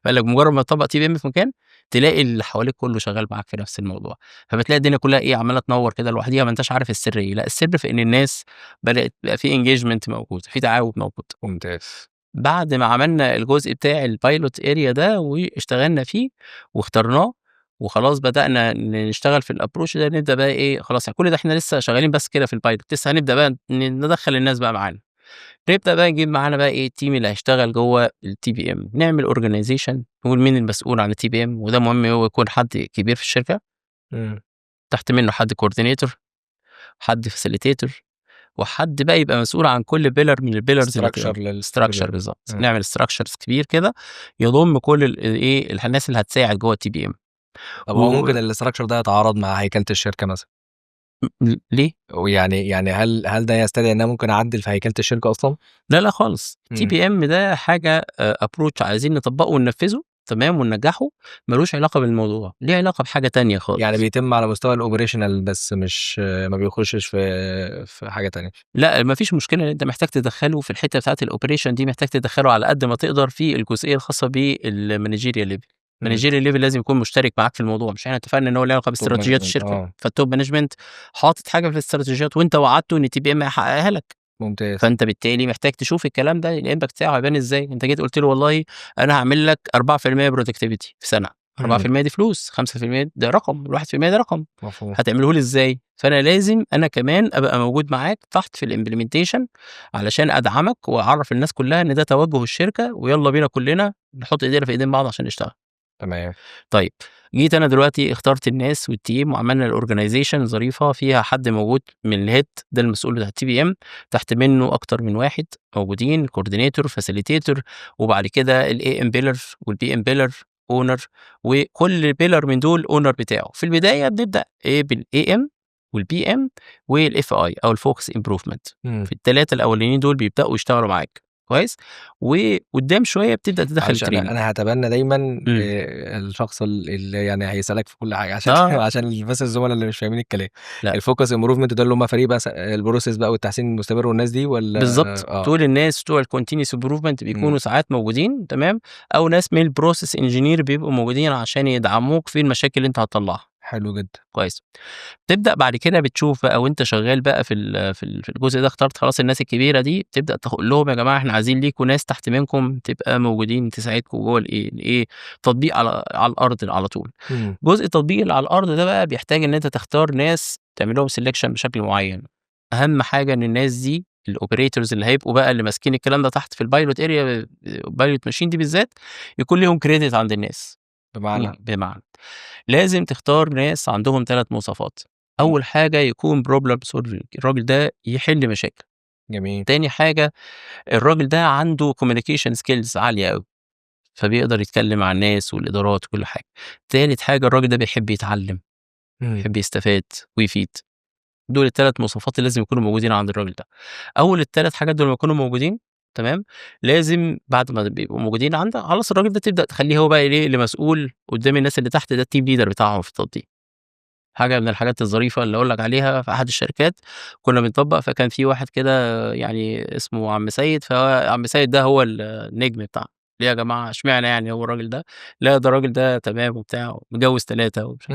فقال لك مجرد ما تطبّق TPM في مكان، تلاقي اللي حواليك كله شغال معاك في نفس الموضوع، فبتلاقي الدنيا كلها إيه، عمّالة تنوّر كده لوحديها، ما أنتاش عارف السر إيه، لأ السر في إن الناس بدأت يبقى في engagement موجود، في تعاون موجود. ممتاز. بعد ما عملنا الجزء بتاع ال pilot area ده واشتغلنا فيه واخترناه وخلاص بدأنا نشتغل في ال approach ده، نبدأ بقى إيه، خلاص يعني كل ده إحنا لسه شغالين بس كده في ال pilot، لسه هنبدأ بقى ندخّل الناس بقى معانا. نبدأ بقى نجيب معانا بقى إيه، ال team اللي هيشتغل جوّه ال TPM، نعمل organization، نقول مين المسؤول عن ال TPM، وده مهم هو يكون حد كبير في الشركة. تحت منه حد coordinator، حد facilitator، وحد بقى يبقى مسؤول عن كل pillar من ال pillars اللي structure هتبقى لل structure بالضبط. نعمل structures كبير كده يضم كل إيه، الناس اللي هتساعد جوّه ال TPM. طب هو ممكن ال structure ده يتعارض مع هيكلة الشركة مثلًا؟ ليه؟ ويعني هل ده يستدعي إن أنا ممكن أعدل في هيكلة الشركة أصلًا؟ لا، لا خالص. TPM ده حاجة approach عايزين نطبّقه وننفذه تمام وننجحه، ما لوش علاقة بالموضوع، ليه علاقة بحاجة تانية خالص. يعني بيتم على مستوى ال operational بس، مش ما بيخشش في حاجة تانية. لأ، ما فيش مشكلة إن أنت محتاج تدخّله في الحتة بتاعة ال operation دي، محتاج تدخّله على قد ما تقدر في الجزئية الخاصة بال managerial level. managerial level لازم يكون مشترك معاك في الموضوع، مش إحنا اتفقنا إن هو له علاقة top باستراتيجيات management الشركة، فال top management حاطط حاجة في الاستراتيجيات وأنت وعدته إن TPM هيحققها لك. فأنت بالتالي محتاج تشوف الكلام ده ال impact بتاعه هيبان إزاي. أنت جيت قُلت له والله أنا هاعمل لك 4% productivity في سنة، 4% دي فلوس، 5% ده رقم، ال1% ده رقم. هتعمله لي إزاي؟ فأنا لازم أنا كمان أبقى موجود معاك تحت في ال implementation علشان أدعمك وأعرّف الناس كلها إن ده توجه الشركة، ويالّا بينا كلنا نحط إيدينا في إيدين بعض عشان نشتغل. طيب جيت أنا دلوقتي اخترت الناس وال team وعملنا ال organization ظريفة فيها حد موجود من ال head ده المسؤول بتاع ال TPM، تحت منه أكتر من واحد موجودين coordinator، facilitator، وبعد كده ال AM pillar وال PM pillar owner، وكل pillar من دول owner بتاعه. في البداية بنبدأ إيه، بال AM وال PM وال FI أو ال focus improvement. في ال3 الأولانيين دول بيبدأوا يشتغلوا معاك كويس، وقدام شوية بتبدأ تدخل معلش ال training. أنا هاتبنى دايمًا الشخص اللي يعني هيسألك في كل حاجة عشان عشان بس الزملاء اللي مش فاهمين الكلام. لأ. ال focus improvement ده اللي هم فريق بقى ال process بقى والتحسين المستمر والناس دي والّا؟ بالضبط. دول الناس بتوع ال continuous improvement بيكونوا ساعات موجودين تمام، أو ناس من ال process engineer بيبقوا موجودين عشان يدعموك في المشاكل اللي أنت هتطلعها. حلو جدًا. كويس. تبدأ بعد كده بتشوف بقى وأنت شغال بقى في الجزء ده، اخترت خلاص الناس الكبيرة دي، تبدأ تقول لهم يا جماعة إحنا عايزين ليكم ناس تحت منكم تبقى موجودين تساعدكم جوّه الإيه، الإيه، تطبيق على الأرض على طول. جزء التطبيق اللي على الأرض ده بقى بيحتاج إن أنت تختار ناس تعمل لهم selection بشكل معين. أهم حاجة إن الناس دي ال operators اللي هيبقوا بقى اللي ماسكين الكلام ده تحت في ال pilot area، pilot machine دي بالذات، يكون ليهم credit عند الناس. بمعنى؟ بمعنى لازم تختار ناس عندهم 3 مواصفات. أول حاجة يكون problem solving، الراجل ده يحل مشاكل. تاني حاجة الراجل ده عنده communication skills عالية أوي، فبيقدر يتكلم مع الناس والإدارات وكل حاجة. تالت حاجة الراجل ده بيحب يتعلم، بيحب يستفاد ويفيد. دول ال3 مواصفات اللي لازم يكونوا موجودين عند الراجل ده. أول ال3 حاجات دول لما يكونوا موجودين تمام، لازم بعد ما بيبقوا موجودين عندك خلاص الراجل ده تبدأ تخليه هو بقى إيه اللي مسؤول قدام الناس اللي تحت ده، ال team leader بتاعهم في التطبيق. حاجة من الحاجات الظريفة اللي أقول لك عليها، في أحد الشركات كنا بنطبّق، فكان في واحد كده يعني اسمه عم سيد، فعم سيد ده هو النجم بتاعنا. ليه يا جماعة اشمعنى يعني هو الراجل ده؟ لا ده الراجل ده تمام وبتاع، متجوز 3 ومش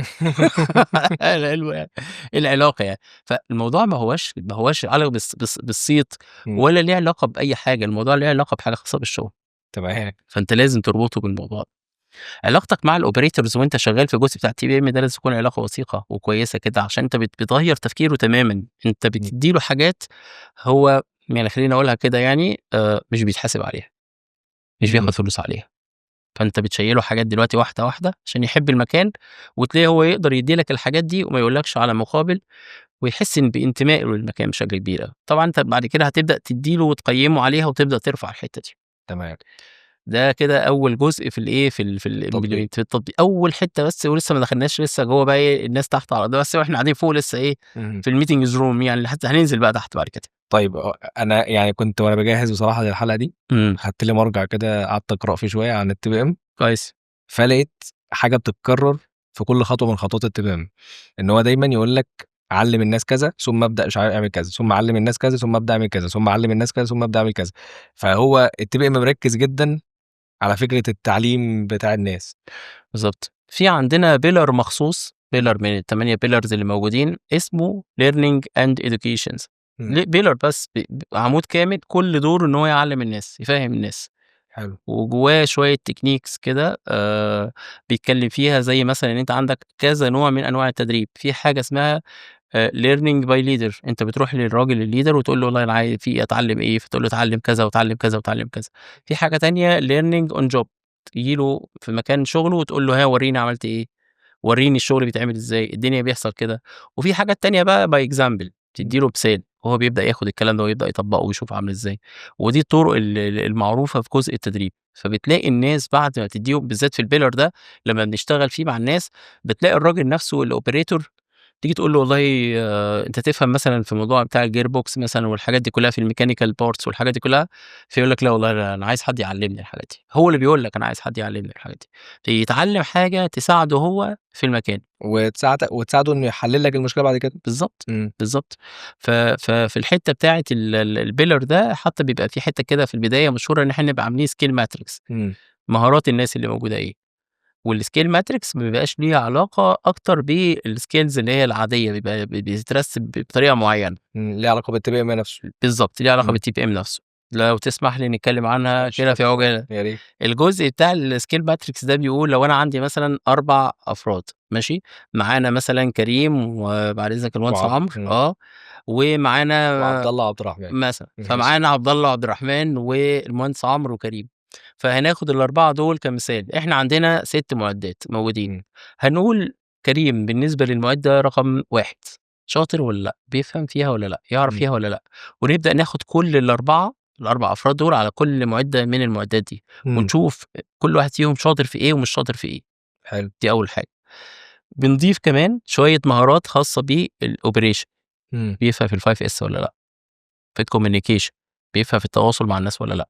العلم يعني، إيه العلاقة يعني؟ فالموضوع ما هواش علاقة بالصيت ولا ليه علاقة بأي حاجة، الموضوع ليه علاقة بحاجة خاصة بالشغل. فأنت لازم تربطه بالموضوع. علاقتك مع ال operators وأنت شغال في الجزء بتاع ال TPM ده لازم تكون علاقة وثيقة وكويسة كده، عشان أنت بتغيّر تفكيره تمامًا، أنت بتدّي له حاجات هو يعني خلّيني أقولها كده يعني مش بيتحاسب عليها، مش بياخد فلوس عليها. فأنت بتشيّله حاجات دلوقتي واحدة، واحدة عشان يحب المكان، وتلاقيه هو يقدر يدّي لك الحاجات دي وما يقولكش على مقابل، ويحس إن بانتمائه للمكان بشكل كبير أوي. طبعًا أنت بعد كده هتبدأ تدّي له وتقيّمه عليها وتبدأ ترفع الحتة دي. ده كده أول جزء في الإيه، في ال في ال التطبيق. في التطبيق، أول حتة بس، ولسه ما دخلناش لسه جوّه بقى إيه الناس تحت على ده، بس وإحنا قاعدين فوق لسه إيه في ال meetings room يعني، حتى هننزل بقى تحت بعد كده. طيب أنا يعني كنت وأنا باجهّز بصراحة للحلقة دي، خدت لي مرجع كده قعدت أقرأ فيه شوية عن ال TPM. فلقيت حاجة بتتكرر في كل خطوة من خطوات ال TPM، إن هو دايمًا يقول لك علِّم الناس كذا، ثم ابدأ مش عارف اعمل كذا، ثم علِّم الناس كذا، ثم ابدأ اعمل كذا، ثم علِّم الناس كذا، ثم ابدأ اعمل كذا. فهو ال TPM مركّز جدًا على فكرة التعليم بتاع الناس. بالضبط. في عندنا pillar مخصوص، pillar من ال8 pillars اللي موجودين اسمه learning and educations. Pillar بس عمود كامل كل دوره إن هو يعلِّم الناس، يفهِّم الناس. وجواه شوية techniques كده بيتكلم فيها، زي مثلًا إن أنت عندك كذا نوع من أنواع التدريب، في حاجة اسمها learning by leader، أنت بتروح للراجل ال leader وتقول له والله أنا عايز في أتعلم إيه، فتقول له اتعلم كذا واتعلم كذا واتعلم كذا. في حاجة تانية learning on job، تيجي له في مكان شغله وتقول له ها وريني عملت إيه، وريني الشغل بيتعمل إزاي، الدنيا بيحصل كده. وفي حاجات تانية بقى by example، تدّي له مثال وهو بيبدأ ياخد الكلام ده ويبدأ يطبّقه ويشوف عامل إزاي. ودي الطرق المعروفة في جزء التدريب. فبتلاقي الناس بعد ما تدّيهم بالذات في ال pillar ده لمّا بنشتغل فيه مع الناس، بتلاقي الراجل نفسه ال operator تيجي تقول له والله أنت تفهم مثلًا في الموضوع بتاع ال gear box مثلًا والحاجات دي كلها في ال mechanical parts والحاجات دي كلها، فيقول لك لا والله أنا عايز حد يعلمني الحاجات دي. هو اللي بيقول لك أنا عايز حد يعلمني الحاجات دي. يتعلم حاجة تساعده هو في المكان. وتساعده إنه يحلل لك المشكلة بعد كده. بالضبط. ففي الحتة بتاعة ال pillar ده حتى بيبقى في حتة كده في البداية مشهورة إن إحنا نبقى عاملين skill matrix. مهارات الناس اللي موجودة إيه. وال skill matrix ما بيبقاش ليها علاقة أكتر بال skills اللي هي العادية، بيبقى بيترسم بطريقة معينة. ليها علاقة بال TPM نفسه. بالضبط، ليها علاقة بال TPM نفسه. لو تسمح لي نتكلم عنها ماشي، كده في عجالة. يا ريت. الجزء بتاع ال skill matrix ده بيقول لو أنا عندي مثلًا 4 أفراد ماشي، معانا مثلًا كريم وبعد إذنك المهندس وعبد عمرو، ومعانا وعبد الله وعبد الرحمن. مثلًا، فمعانا عبد الله وعبد الرحمن والمهندس عمرو وكريم. فهناخد ال4 دول كمثال، إحنا عندنا 6 معدات موجودين. هنقول كريم بالنسبة للمعدة رقم 1 شاطر والّا لأ، بيفهم فيها والّا لأ، يعرف فيها والّا لأ، ونبدأ ناخد كل ال4 أفراد دول على كل معدة من المعدات دي، ونشوف كل واحد فيهم شاطر في إيه ومش شاطر في إيه. دي أول حاجة. بنضيف كمان شوية مهارات خاصة بال operation. بيفهم في ال5S والّا لأ، في ال communication، بيفهم في التواصل مع الناس والّا لأ،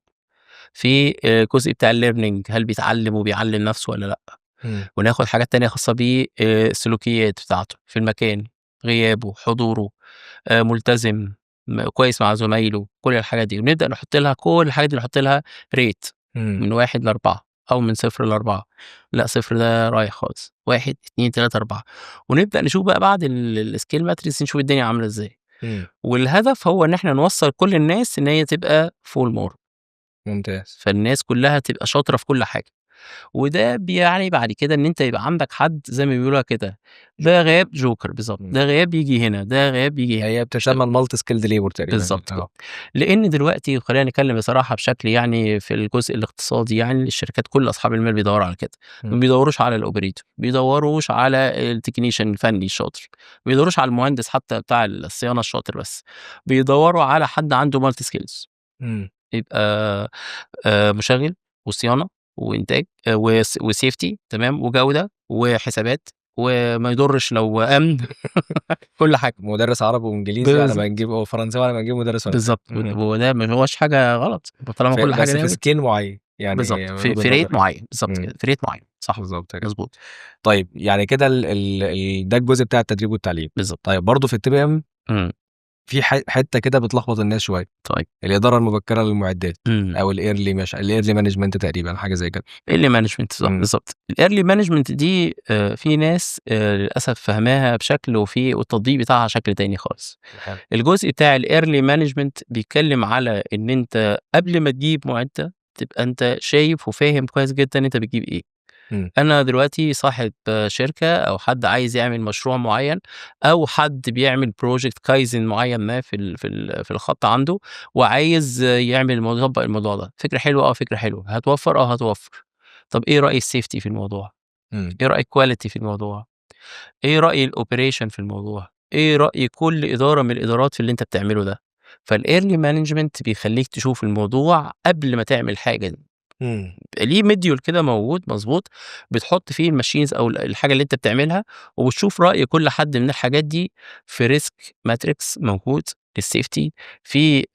في الجزء بتاع ال learning، هل بيتعلم وبيعلم نفسه والّا لأ. وناخد حاجات تانية خاصة ب السلوكيات بتاعته في المكان، غيابه، حضوره، ملتزم، كويس مع زمايله، كل الحاجات دي، ونبدأ نحط لها كل الحاجات دي نحط لها rate من 1 ل4 أو من 0 ل4، لأ 0 ده رايح خالص، 1، 2، 3، 4، ونبدأ نشوف بقى بعد ال skill matrix نشوف الدنيا عاملة إزاي. والهدف هو إن إحنا نوصّل كل الناس إن هي تبقى full mark. فالناس كلها تبقى شاطرة في كل حاجة. وده بيعني بعد كده إن أنت يبقى عندك حد زي ما بيقولوها كده، ده غاب جوكر بالضبط، ده غاب ييجي هنا، ده غاب ييجي هنا. هي بتسمى ال multi skilled labor تقريبًا. بالضبط كده. لإن دلوقتي خلّينا نتكلم بصراحة بشكل يعني في الجزء الاقتصادي يعني، الشركات كل أصحاب المال بيدوّروا على كده، ما بيدوّروش على ال operator، ما بيدوّروش على ال technician الفني الشاطر، ما بيدوّروش على المهندس حتى بتاع الصيانة الشاطر بس، بيدوّروا على حد عنده multi skills. يبقى مشغِّل وصيانة وإنتاج و safety تمام، وجودة وحسابات وما يضرش لو أمن كل حاجة. مدرس عربي وإنجليزي على ما نجيب وفرنساوي على ما نجيب مدرس فرنساوي. بالضبط، وده ما هوّاش حاجة غلط، طالما كل حاجة بس في ناوي skill معين. يعني بالضبط، من في وجهة في rate نظري. معين، بالضبط كده، في rate معين، صح، بالضبط كده. مضبوط. طيب يعني كده ال ال ال ده الجزء بتاع التدريب والتعليم. بالضبط. طيب برضه في ال TPM في حتة كده بتلخبط الناس شوية. الإدارة المبكرة للمعدات أو ال early مش ال early management تقريبًا، حاجة زي كده. early management صح، بالضبط. ال early management دي في ناس للأسف فاهماها بشكل والتطبيق بتاعها شكل تاني خالص. الجزء بتاع ال early management بيتكلم على إن أنت قبل ما تجيب معدة تبقى أنت شايف وفاهم كويس جدًا أنت بتجيب إيه. أنا دلوقتي صاحب شركة أو حد عايز يعمل مشروع معين أو حد بيعمل project Kaizen معين ما في الخط عنده وعايز يعمل الموضوع، يطبق الموضوع ده، فكرة حلوة، فكرة حلوة، هتوفر، هتوفر. طب إيه رأي ال safety في الموضوع؟ إيه رأي ال quality في الموضوع؟ إيه رأي ال operation في الموضوع؟ إيه رأي كل إدارة من الإدارات في اللي أنت بتعمله ده؟ فال early management بيخليك تشوف الموضوع قبل ما تعمل حاجة دي. ليه module كده موجود مضبوط، بتحط فيه ال machines أو الحاجة اللي أنت بتعملها، وبتشوف رأي كل حد من الحاجات دي في risk matrix موجود لل safety، في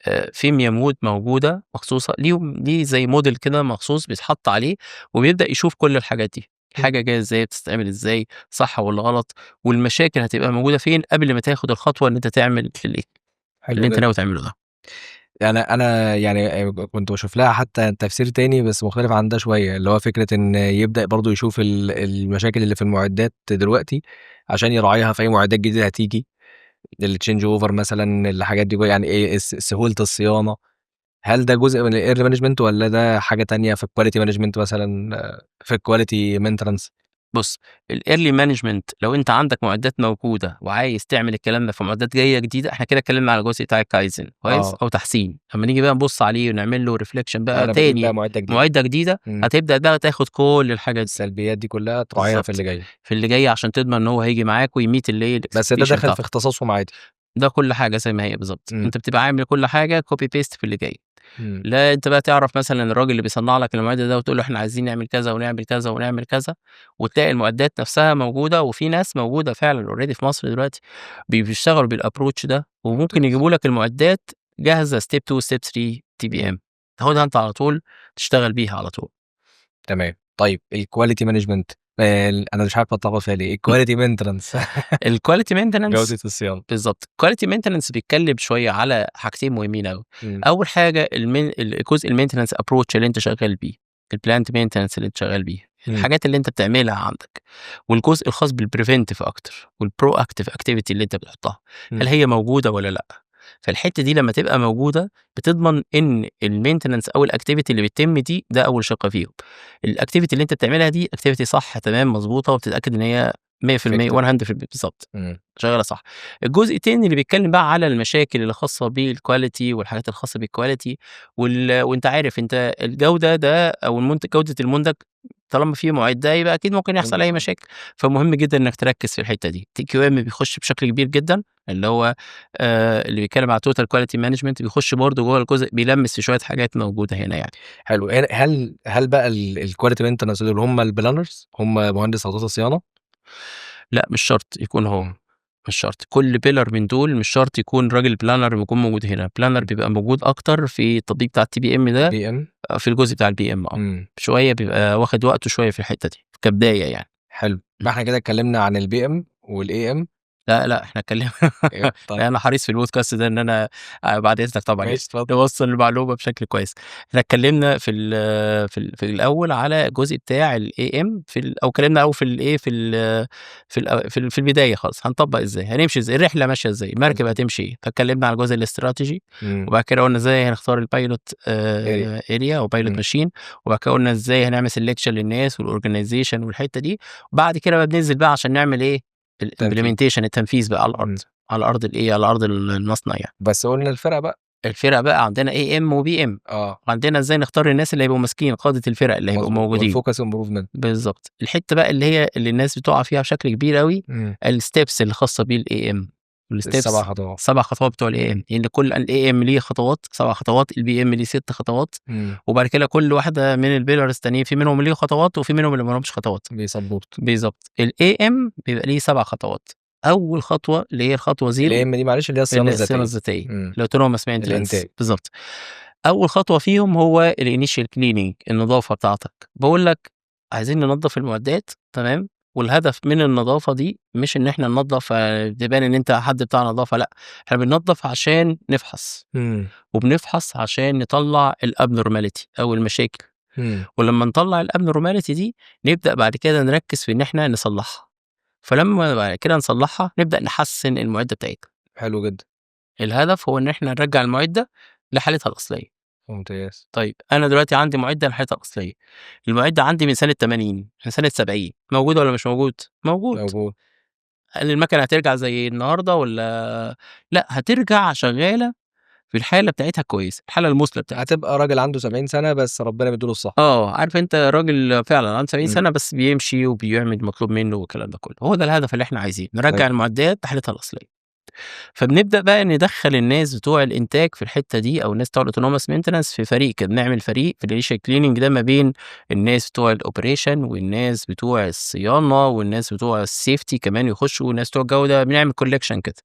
mode موجودة مخصوصة ليهم، ليه زي موديل كده مخصوص بيتحط عليه وبيبدأ يشوف كل الحاجات دي، الحاجة جاية إزاي، بتتعمل إزاي، صح والّا غلط، والمشاكل هتبقى موجودة فين قبل ما تاخد الخطوة إن أنت تعمل اللي أنت جدًا. ناوي تعمله ده. يعني أنا يعني كنت باشوف لها حتى تفسير تاني بس مختلف عن ده شوية، اللي هو فكرة إن يبدأ برضه يشوف المشاكل اللي في المعدات دلوقتي عشان يراعيها في أي معدات جديدة هتيجي، ال change over مثلًا، الحاجات دي يعني إيه سهولة الصيانة. هل ده جزء من ال early management والّا ده حاجة تانية في ال quality management مثلًا، في ال quality maintenance؟ بُص، ال early management لو أنت عندك معدات موجودة وعايز تعمل الكلام ده في معدات جاية جديدة، إحنا كده اتكلمنا على الجزء بتاع الكايزن كويس؟ أو تحسين، أمّا نيجي بقى نبُص عليه ونعمل له reflection بقى أنا باجيب تاني بقى معدة جديدة. معدة جديدة، هتبدأ بقى تاخد كل الحاجات دي. السلبيات دي كلها تراعيها في بالضبط، اللي جاي. في اللي جاي عشان تضمن إن هو هييجي معاك وي meet اللي هي بس ده ال expectation داخل في بتاعته. اختصاصهم عادي. ده كل حاجة زي ما هي بالضبط، أنت بتبقى عامل كل حاجة copy paste في اللي جاي. لا أنت بقى تعرف مثلًا الراجل اللي بيصنع لك المعدة ده وتقول له إحنا عايزين نعمل كذا ونعمل كذا ونعمل كذا، وتلاقي المعدات نفسها موجودة، وفي ناس موجودة فعلًا already في مصر دلوقتي بيشتغلوا بال approach ده، وممكن يجيبوا لك المعدات جاهزة step 2 step 3 TPM، تاخدها أنت على طول تشتغل بيها على طول. تمام. طيب ال quality management، أنا مش عارف أتلخبط فيها ليه، ال quality maintenance. ال quality maintenance جودة الصيانة. بالضبط، ال quality maintenance بيتكلم شوية على حاجتين مهمين أوي. أول حاجة الجزء ال maintenance approach اللي أنت شغال بيه، ال plant maintenance اللي أنت شغال بيه، الحاجات اللي أنت بتعملها عندك، والجزء الخاص بال preventive أكتر وال proactive activity اللي أنت بتحطها، هل هي موجودة والّا لأ؟ فالحتة دي لما تبقى موجودة بتضمن إن ال maintenance أو ال activity اللي بتتم دي، ده أول شق فيهم. ال activity اللي أنت بتعملها دي activity صح تمام مضبوطة، وبتتأكد إن هي 100% effective. 100% بالضبط، شغالة صح. الجزء التاني اللي بيتكلم بقى على المشاكل اللي خاصة بال quality والحاجات الخاصة بال quality وأنت عارف أنت الجودة ده أو المنتج، جودة المنتج طالما في معدة يبقى أكيد ممكن يحصل أي مشاكل، فمهم جدًا إنك تركز في الحتة دي. TQM بيخش بشكل كبير جدًا، اللي هو اللي بيتكلم على total quality management بيخش برضه جوّه الجزء، بيلمس في شوية حاجات موجودة هنا يعني. حلو. هل بقى ال quality maintenance دول هم ال planners، هم مهندس تخطيط الصيانة؟ لأ مش شرط يكون هو، مش شرط، كل pillar من دول مش شرط يكون راجل planner بيكون موجود هنا، planner بيبقى موجود أكتر في التطبيق بتاع ال TPM ده، PM؟ في الجزء بتاع ال PM شوية بيبقى واخد وقته شوية في الحتة دي كبداية يعني. حلو، يبقى إحنا كده اتكلمنا عن ال PM وال AM. لا، لأ، إحنا اتكلمنا إيه؟ طيب. أنا حريص في البودكاست ده إن أنا بعد إذنك طبعًا ماشي، اتفضل. نوصّل المعلومة بشكل كويس. إحنا اتكلمنا في الأول على الجزء بتاع ال AM في ال أو اتكلمنا أوي في الإيه، في ال في ال في ال في البداية خالص، هنطبّق إزاي، هنمشي إزاي، الرحلة ماشية إزاي، المركب هتمشي إيه، فاتكلمنا على الجزء الاستراتيجي، وبعد كده قُلنا إزاي هنختار ال pilot area. area أو pilot machine، وبعد كده قُلنا إزاي هنعمل selection للناس وال organization والحتة دي، وبعد كده بقى بننزل بقى عشان نعمل إيه، تنفيذ. ال implementation، التنفيذ بقى على الأرض، على أرض الإيه، على أرض المصنع يعني. بس قُلنا الفرق بقى. الفرق بقى عندنا AM و PM. وعندنا إزاي نختار الناس اللي هيبقوا ماسكين قادة الفرق اللي هيبقوا موجودين. وال focus improvement. بالضبط. الحتة بقى اللي هي اللي الناس بتقع فيها بشكل كبير أوي، ال steps اللي خاصة بال AM. ال steps ال7 خطوات. 7 خطوات بتوع ال AM، لأن كل ال AM ليه خطوات، 7 خطوات، ال PM ليه 6 خطوات، وبعد كده كل واحدة من ال pillars التانيين في منهم اللي ليه خطوات وفي منهم اللي ما لهمش خطوات. بي support. بالضبط. ال AM بيبقى ليه 7 خطوات. أول خطوة اللي هي الخطوة 0 ال AM دي معلش اللي هي الصيانة اللي هي الصيانة الذاتية. الذاتية، اللي autonomous maintenance. الإنتاج. بالضبط. اول خطوة فيهم هو ال initial cleaning، النظافة بتاعتك. بقول لك عايزين ننظف المعدات، تمام؟ والهدف من النظافة دي مش ان احنا ننظف تبان ان انت حد بتاع نظافه، لا، احنا بننظف عشان نفحص، وبنفحص عشان نطلع ال abnormality او المشاكل. ولما نطلع ال abnormality دي نبدا بعد كده نركز في ان احنا نصلحها، فلما بعد كده نصلحها نبدا نحسن المعدة بتاعتنا. حلو جدا. الهدف هو ان احنا نرجع المعدة لحالتها الاصلية. ممتاز. طيب، انا دلوقتي عندي معده لحالتها الاصلية، المعدة عندي من سنة 80، من سنة 70، موجودة ولا مش موجود؟ موجود. موجود. هل المكنه هترجع زي النهارده ولا لا؟ هترجع شغالة في الحالة بتاعتها كويسه، الحالة المثلى بتاعتها. هتبقى راجل عنده 70 سنة بس ربنا بيديله الصحه. اه، عارف انت راجل فعلا عنده 70 سنة بس بيمشي وبيعمل المطلوب منه والكلام ده كله. هو ده الهدف اللي احنا عايزينه، نرجع المعدات لحالتها الاصليه. فبنبدا بقى ندخل الناس بتوع الانتاج في الحتة دي، او الناس بتوع ال autonomous maintenance في فريق كده. بنعمل فريق في ال initial cleaning ده ما بين الناس بتوع ال operation والناس بتوع الصيانة والناس بتوع ال safety كمان يخشوا، والناس بتوع الجوده. بنعمل collection كده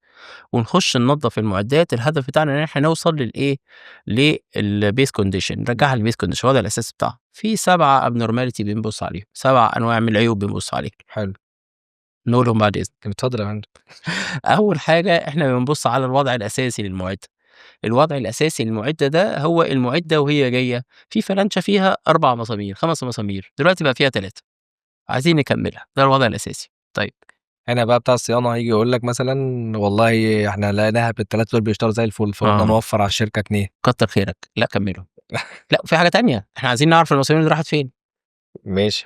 ونخش ننظف المعدات. الهدف بتاعنا ان احنا نوصل للايه؟ لل base condition، نرجعها لل base condition، هو ده الاساس بتاعها. في سبعة abnormality بنبص عليهم، سبع انواع من العيوب بنبص عليها. حلو. نقولهم بعد اذنك. اتفضل يا فندم. اول حاجه، احنا بنبص على الوضع الاساسي للمعده. الوضع الاساسي للمعدة ده هو المعدة وهي جاية في فلانشه فيها اربع مسامير، خمس مسامير، دلوقتي بقى فيها ثلاثه، عايزين نكملها. ده الوضع الاساسي. طيب. هنا بقى بتاع الصيانة هيجي يقول لك مثلا والله احنا لقيناها بالثلاثة دول بيشتغلوا زي الفل، فقلنا نوفر على الشركة جنيه. كتر خيرك، لا كملوا. لا، في حاجة تانية، احنا عايزين نعرف المسامير دي راحت فين. ماشي.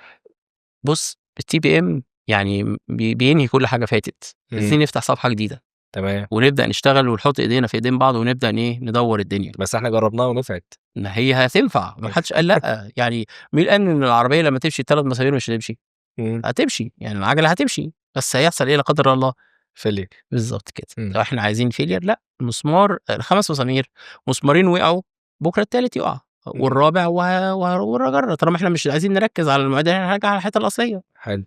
بص، ال TPM يعني بينهي كل حاجة فاتت. عايزين نفتح صفحة جديدة ونبدا نشتغل ونحط ايدينا في ايدين بعض ونبدا ايه؟ ندور الدنيا. بس احنا جربناها ونفعت. ما هي هتنفع، ما حدش قال لا. يعني مين قال ان العربية لما تمشي ثلاث مسامير مش هتمشي؟ هتمشي، يعني العجلة هتمشي، بس هيحصل ايه لا قدر الله؟ failure. بالظبط كده. لو احنا عايزين failure، لا، مسمار، الخمس مسامير مسمارين وقعوا، بكره التالت يقع والرابع والرابع، طالما احنا مش عايزين نركز على المعدة، احنا هنرجع على الحتة الاصليه. حلو.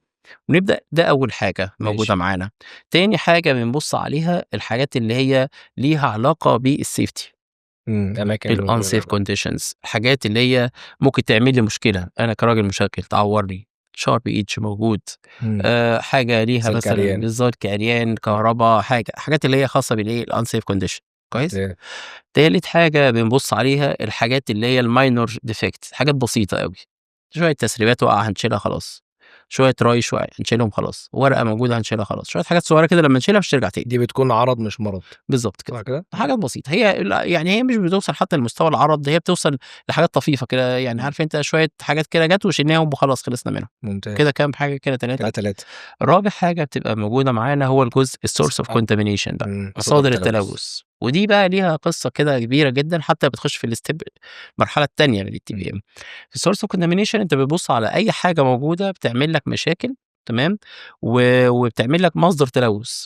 ونبدا. ده اول حاجة موجودة معانا. تاني حاجة بنبص عليها الحاجات اللي هي ليها علاقة بال safety. اماكن ال unsafe conditions، الحاجات اللي هي ممكن تعمل لي مشكلة انا كراجل مشغل، تعورني، sharp edge موجود، حاجة ليها سلك مثلا عريان. بالظبط، عريان، كهرباء، حاجة حاجات اللي هي خاصة بالايه؟ ال unsafe condition، كويس؟ تالت حاجة بنبص عليها الحاجات اللي هي ال minor defect، حاجات بسيطة قوي، شوية تسريبات وقع هنشيلها خلاص، شوية رايش وقع هنشيلهم خلاص، ورقة موجودة هنشيلها خلاص، شوية حاجات صغيرة كده لما نشيلها مش ترجع تاني. دي بتكون عرض مش مرض. بالظبط كده. صح كده؟ حاجات بسيطه، هي يعني هي مش بتوصل حتى لمستوى العرض، هي بتوصل لحاجات طفيفة كده، يعني عارف انت شوية حاجات كده جت وشلناهم وخلاص خلصنا منهم. ممتاز. كده كام حاجه؟ كده ثلاثه. كده ثلاثة. رابع حاجة بتبقى موجودة معانا هو الجزء ال source of contamination بقى، مصادر التلوث. ودي بقى ليها قصة كده كبيرة جدا، حتى بتخش في ال step المرحلة الثانية من ال TPM. في ال source of contamination انت بتبص على اي حاجة موجودة بتعمل لك مشاكل، تمام؟ وبتعمل لك مصدر تلوث.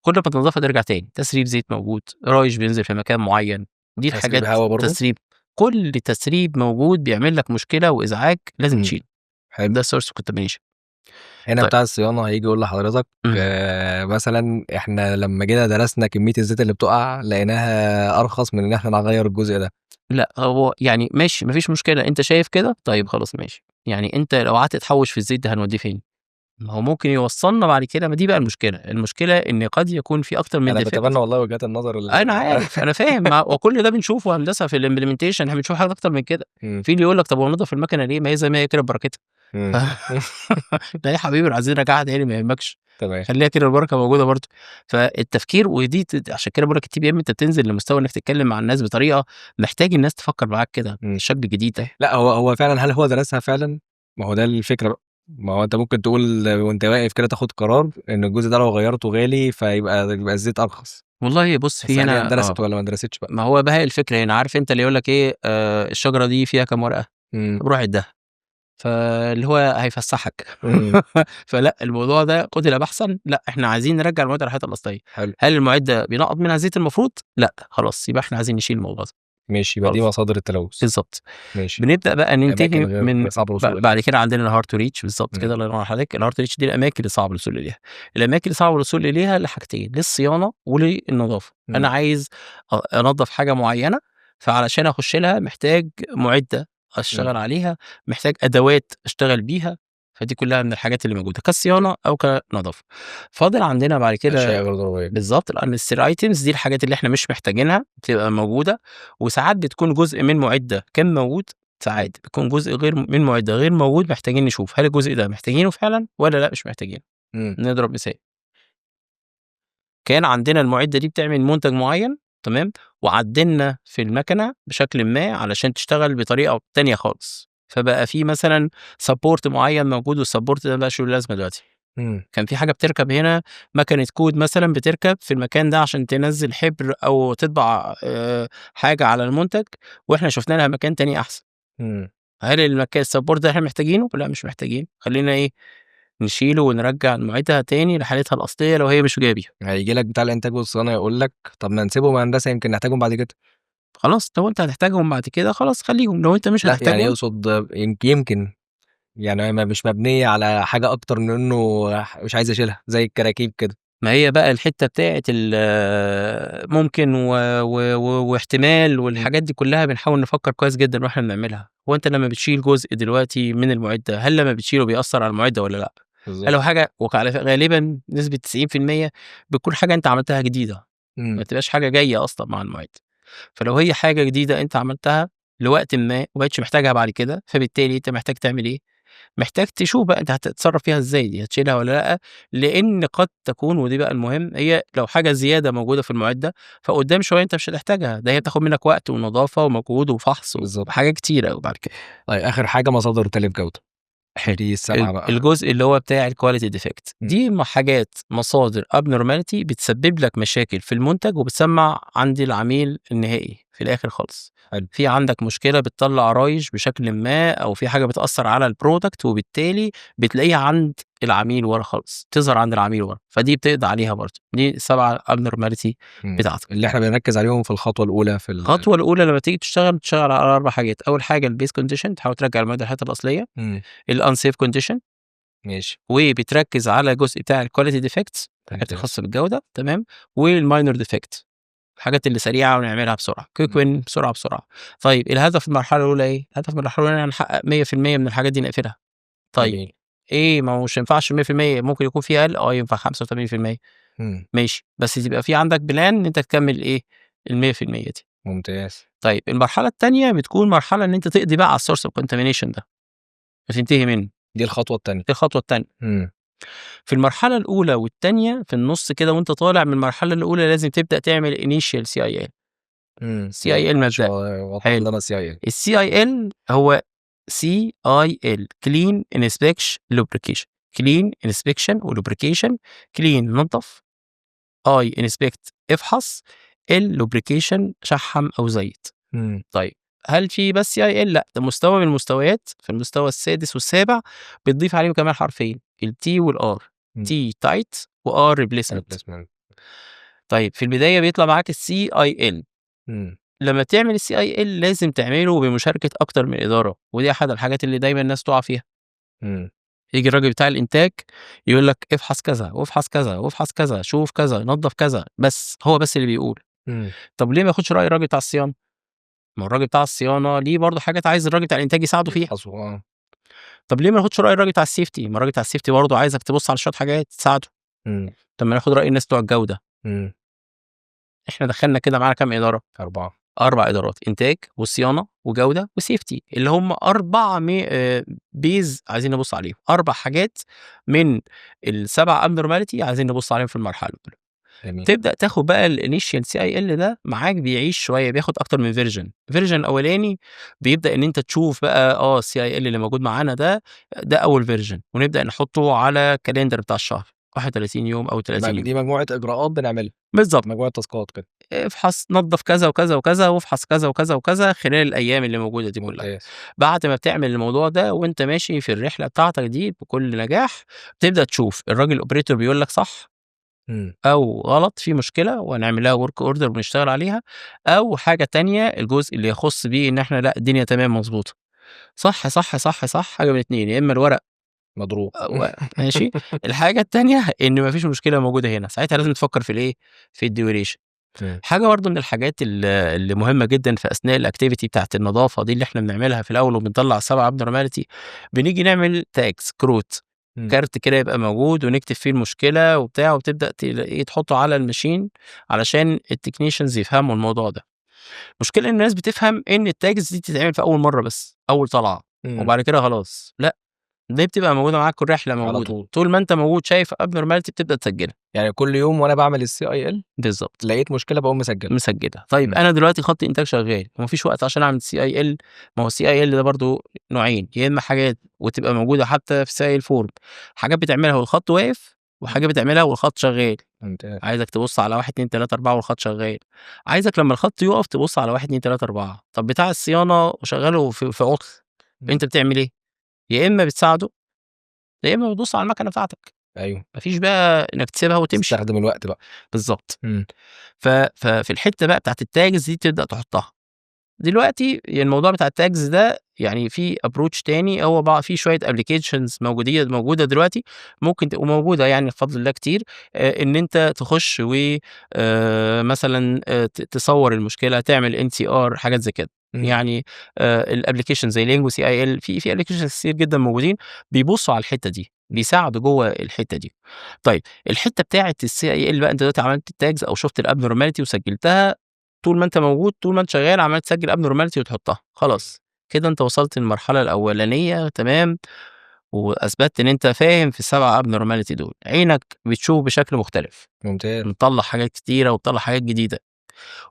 كل ما تنظفها ترجع تاني، تسريب زيت موجود، رايش بينزل في مكان معين، دي تسريب الحاجات. هوا برضه؟ تسريب، كل تسريب موجود بيعمل لك مشكلة وازعاج لازم تشيله. ده source of contamination. هنا طيب. بتاع الصيانة هيجي يقول لحضرتك مثلا احنا لما جينا درسنا كمية الزيت اللي بتقع لقيناها ارخص من ان احنا نغير الجزء ده. لا، هو يعني ماشي، مفيش مشكله، انت شايف كده، طيب خلاص ماشي. يعني انت لو قعدت تحوش في الزيت ده هنوديه فين؟ ما هو ممكن يوصلنا بعد كده. ما دي بقى المشكله، المشكلة ان قد يكون في اكتر من انا defect. بتبنى والله وجهات النظر انا عارف، انا فاهم، وكل ده بنشوفه هندسة في ال implementation، احنا بنشوف حاجات اكتر من كده. في اللي يقول لك طب هو نضف المكنه ليه؟ ما هي زي ما هي كده ببركتها. لا يا حبيبي، عايزين نرجعها تاني، ما يهمكش. خليها كده، البركة موجودة برضه. فالتفكير ودي عشان كده بقول لك ال TPM انت بتنزل لمستوى انك تتكلم مع الناس بطريقة محتاج الناس تفكر معاك كده بشكل جديد ده. لا، هو فعلا، هل هو درسها فعلا؟ ما هو ده الفكرة بقى. ما هو انت ممكن تقول وانت واقف كده تاخد قرار ان الجزء ده لو غيرته غالي فيبقى الزيت ارخص. والله بص بس في هل هي هنا اتدرست ولا ما اتدرستش بقى؟ ما هو بقى هي الفكرة هنا، عارف انت اللي يقول لك ايه، الشجرة دي فيها كام ورقة؟ طب روح عدها، فاللي هو هيفسحك. فلا، الموضوع ده قتل بحثا. لا، احنا عايزين نرجع المعدة لحالتها الاصليه. حلو. هل المعدة بينقط منها زيت المفروض؟ لا، خلاص يبقى احنا عايزين نشيل الموضوع ده. ماشي، يبقى دي خلاص. مصادر التلوث. بالظبط. ماشي. بنبدا بقى ننتهي أماكن غير من صعب الوصول إليها. بعد كده عندنا ال hard to reach، بالظبط كده. الله ينور على حضرتك. ال hard to reach دي الاماكن اللي صعب الوصول اليها. الاماكن اللي صعب الوصول اليها لحاجتين، للصيانه وللنظافه. انا عايز انظف حاجة معينة. فعلشان أخش لها محتاج مُعدة أشتغل عليها، محتاج أدوات أشتغل بيها، فدي كلها من الحاجات اللي موجودة كصيانة أو كنضافة. فاضل عندنا بعد كده أشياء غير ضرورية. بالضبط الunnecessary items، دي الحاجات اللي إحنا مش محتاجينها بتبقى موجودة، وساعات بتكون جزء من مُعدة كان موجود، ساعات بيكون جزء غير من مُعدة غير موجود، محتاجين نشوف هل الجزء ده محتاجينه فعلًا والّا لأ مش محتاجينه. نضرب مثال. كان عندنا المُعدة دي بتعمل منتج معين، تمام، وعدلنا في المكنة بشكلٍ ما علشان تشتغل بطريقة تانية خالص، فبقى في مثلًا support معين موجود، والsupport ده ما بقاش له لازمة دلوقتي. كان في حاجة بتركب هنا، مكنة كود مثلًا بتركب في المكان ده عشان تنزّل حبر أو تطبع حاجة على المنتج، وإحنا شُفنا لها مكان تاني أحسن. هل المكان الsupport ده إحنا محتاجينه؟ لأ مش محتاجينه، خلّينا إيه، نشيله ونرجّع المُعدة تاني لحالتها الأصلية لو هي مش جاية بيها. هييجي لك بتاع الإنتاج والصيانة يقول لك طب ما نسيبهم يا هندسة يمكن نحتاجهم بعد كده. خلاص، لو أنت هتحتاجهم بعد كده خلاص خلّيهم، لو أنت مش لأ، يعني هتحتاجهم يقصد يمكن يعني هي مش مبنية على حاجة أكتر من إنه مش عايز أشيلها زي الكراكيب كده. ما هي بقى الحتة بتاعة ممكن و و و واحتمال والحاجات دي كلها بنحاول نفكر كويس جدًا وإحنا بنعملها. هو أنت لمّا بتشيل جزء دلوقتي من المُعدة، هل لمّا بتشيله بيأثر على المُعدة والّا لأ؟ هل لو حاجة وعلى غالبًا نسبة 90% بتكون حاجة أنت عملتها جديدة، ما بتبقاش حاجة جاية أصلًا مع المُعدة. فلو هي حاجة جديدة أنت عملتها لوقتٍ ما وما بقيتش محتاجها بعد كده، فبالتالي أنت محتاج تعمل إيه، محتاج تشوف بقى أنت هتتصرف فيها إزاي دي، هتشيلها والّا لأ، لإن قد تكون، ودي بقى المهم، هي لو حاجة زيادة موجودة في المُعدة، فقدّام شوية أنت مش هتحتاجها، ده هي بتاخد منك وقت ونضافة ومجهود وفحص وحاجات كتيرة أوي بعد كده. طيب آخر حاجة مصادر تلف جودة. حلو. دي السبعة بقى. الجزء اللي هو بتاع الquality defect. دي حاجات مصادر abnormality بتسبب لك مشاكل في المنتج وبتسمع عند العميل النهائي في الآخر خالص. في عندك مشكلة بتطلع رايش بشكل ما، أو في حاجة بتأثر على الproduct، وبالتالي بتلاقيها عند العميل ورا خالص، تظهر عند العميل ورا، فدي بتقضي عليها برضه. دي 7 abnormality بتاعتك. اللي احنا بنركز عليهم في الخطوة الأولى في الخطوة الأولى لما تيجي تشتغل، تشتغل على 4 حاجات. أول حاجة الbase condition، تحاول ترجع المعدة لحالتها الأصلية. الunsafe condition. وبتركز على جزء بتاع الquality defects، الحاجات الخاصة بالجودة، تمام، والminor defect، الحاجات اللي سريعة ونعملها بسرعة، quick win، بسرعة بسرعة. طيب الهدف في المرحلة الأولى إيه؟ الهدف من المرحلة الأولى إن إحنا نحقق 100% من الحاجات دي نقفلها. طيب إيه، ما هو مش ما ينفعش 100%، ممكن يكون في أقل، ينفع 85%. ماشي، بس تبقى في عندك plan إن أنت تكمل إيه، ال100% دي. طيب المرحلة التانية بتكون مرحلة إن أنت تقضي بقى على الsource of contamination ده، وتنتهي منه. دي الخطوة التانية. دي الخطوة التانية. في المرحلة الأولى والتانية في النُص كده وأنت طالع من المرحلة الأولى لازم تبدأ تعمل initial CIL. CIL مبدئي. وضح حلو. لنا CIL. الCIL هو CIL، clean inspection lubrication، clean inspection وlubrication. clean نضّف، I inspect افحص، L lubrication شحّم أو زيّت. طيب هل في بس CIL؟ لأ، ده مستوى من المستويات، في المستوى السادس والسابع بتضيف عليهم كمان حرفين، الT والR. T tight وR replacement. replacement. طيب في البداية بيطلع معاك الCIL. لمّا تعمل الCIL لازم تعمله بمشاركة أكتر من إدارة، ودي أحد الحاجات اللي دايمًا الناس تُقع فيها. ييجي الراجل بتاع الإنتاج يقول لك افحص كذا، وافحص كذا، وافحص كذا، شوف كذا، نضّف كذا، بس، هو بس اللي بيقول. طب ليه ما ياخدش رأي الراجل بتاع الصيانة؟ ما هو الراجل بتاع الصيانة ليه برضه حاجات عايز الراجل بتاع الإنتاج يساعده فيها. يفحصوا آه. طب ليه ما ناخدش رأي الراجل بتاع الsafety؟ ما الراجل بتاع الsafety برضه عايزك تبُص على شوية حاجات تساعده. طب ما ناخد رأي الناس بتوع الجودة. إحنا دخلنا كده معانا كام إدارة؟ 4. 4 إدارات، إنتاج وصيانة وجودة وsafety، اللي هم 4 مي base عايزين نبُص عليهم، 4 حاجات من ال7 abnormality عايزين نبُص عليهم في المرحلة الأولى. تبدأ تاخد بقى الinitial CIL ده معاك، بيعيش شوية، بياخد أكتر من version. الversion الأولاني بيبدأ إن أنت تشوف بقى الCIL اللي موجود معانا ده، ده أول version، ونبدأ نحطه على calendar بتاع الشهر، 31 يوم أو 30 يوم. دي مجموعة إجراءات بنعملها. بالضبط. مجموعة تاسكات كده. افحص، نضّف كذا وكذا وكذا، وافحص كذا وكذا وكذا خلال الأيام اللي موجودة دي كلها. بعد ما بتعمل الموضوع ده وأنت ماشي في الرحلة بتاعتك دي بكل نجاح، تبدأ تشوف الراجل الoperator بيقول لك صح أو غلط، في مشكلة وهنعمل لها work order ونشتغل عليها، أو حاجة تانية الجزء اللي يخص بيه إن إحنا لأ الدنيا تمام مضبوطة. صح، صح، صح، صح، حاجة من الاتنين، يا إما الورق مضروب. ماشي، الحاجة التانية إن ما فيش مشكلة موجودة هنا، ساعتها لازم تفكر في الإيه، في الduration. حاجة برضه من الحاجات اللي مهمة جدًا في أثناء ال activity بتاعة النضافة دي اللي إحنا بنعملها في الأول وبنطلّع 7 abnormality، بنيجي نعمل tags كروت، كارت كده يبقى موجود ونكتب فيه المشكلة وبتاع، وتبدأ إيه تحطه على ال machine علشان ال technicians يفهموا الموضوع ده. المشكلة إن الناس بتفهم إن ال tags دي تتعمل في أول مرة بس، أول طلعة، وبعد كده خلاص، لأ، دي بتبقى موجودة معاك والرحلة على موجودة، طول. طول ما أنت موجود شايف abnormality بتبدأ تسجلها. يعني كل يوم وأنا باعمل ال CIL بالضبط. لقيت مشكلة باقوم مسجلها. مسجلها. طيب أنا دلوقتي خط إنتاج شغال وما فيش وقت عشان أعمل CIL، ما هو ال CIL ده برضه نوعين، يا إما حاجات وتبقى موجودة حتى في CIL form، حاجات بتعملها والخط واقف، وحاجات بتعملها والخط شغال. عايزك تبُص على 1، 2، 3، 4 والخط شغال. عايزك لمّا الخط يُقف تبُص على 1، 2، 3، 4. طب بتاع الصيانة وشغّله في عُطل، أنت بتعمل إيه؟ يا إما بتساعده، يا إما بتبُص على المكنة بتاعتك. ما فيش بقى إنك تسيبها وتمشي. تستخدم الوقت بقى. بالضبط. ففي الحتة بقى بتاعة ال tags دي تبدأ تحطها. دلوقتي الموضوع بتاع ال tags ده يعني في approach تاني، هو بقى في شوية applications موجودة دلوقتي ممكن تبقى موجودة يعني بفضل الله كتير، إن أنت تخش و مثلًا تصور المشكلة، تعمل NCR، حاجات زي كده. يعني ال application زي Lengow CIL، في applications كتير جدًا موجودين بيبصوا على الحتة دي، بيساعدوا جوّه الحتة دي. طيب الحتة بتاعة ال CIL بقى، أنت دلوقتي عملت ال tags أو شُفت ال abnormality وسجلتها، طول ما أنت موجود، طول ما أنت شغال عمّال تسجل abnormality وتحطها، خلاص كده أنت وصلت للمرحلة الأولانية تمام، وأثبتت إن أنت فاهم في ال7 abnormality دول، عينك بتشوف بشكل مختلف. بتطلّع حاجات كتيرة وبتطلّع حاجات جديدة،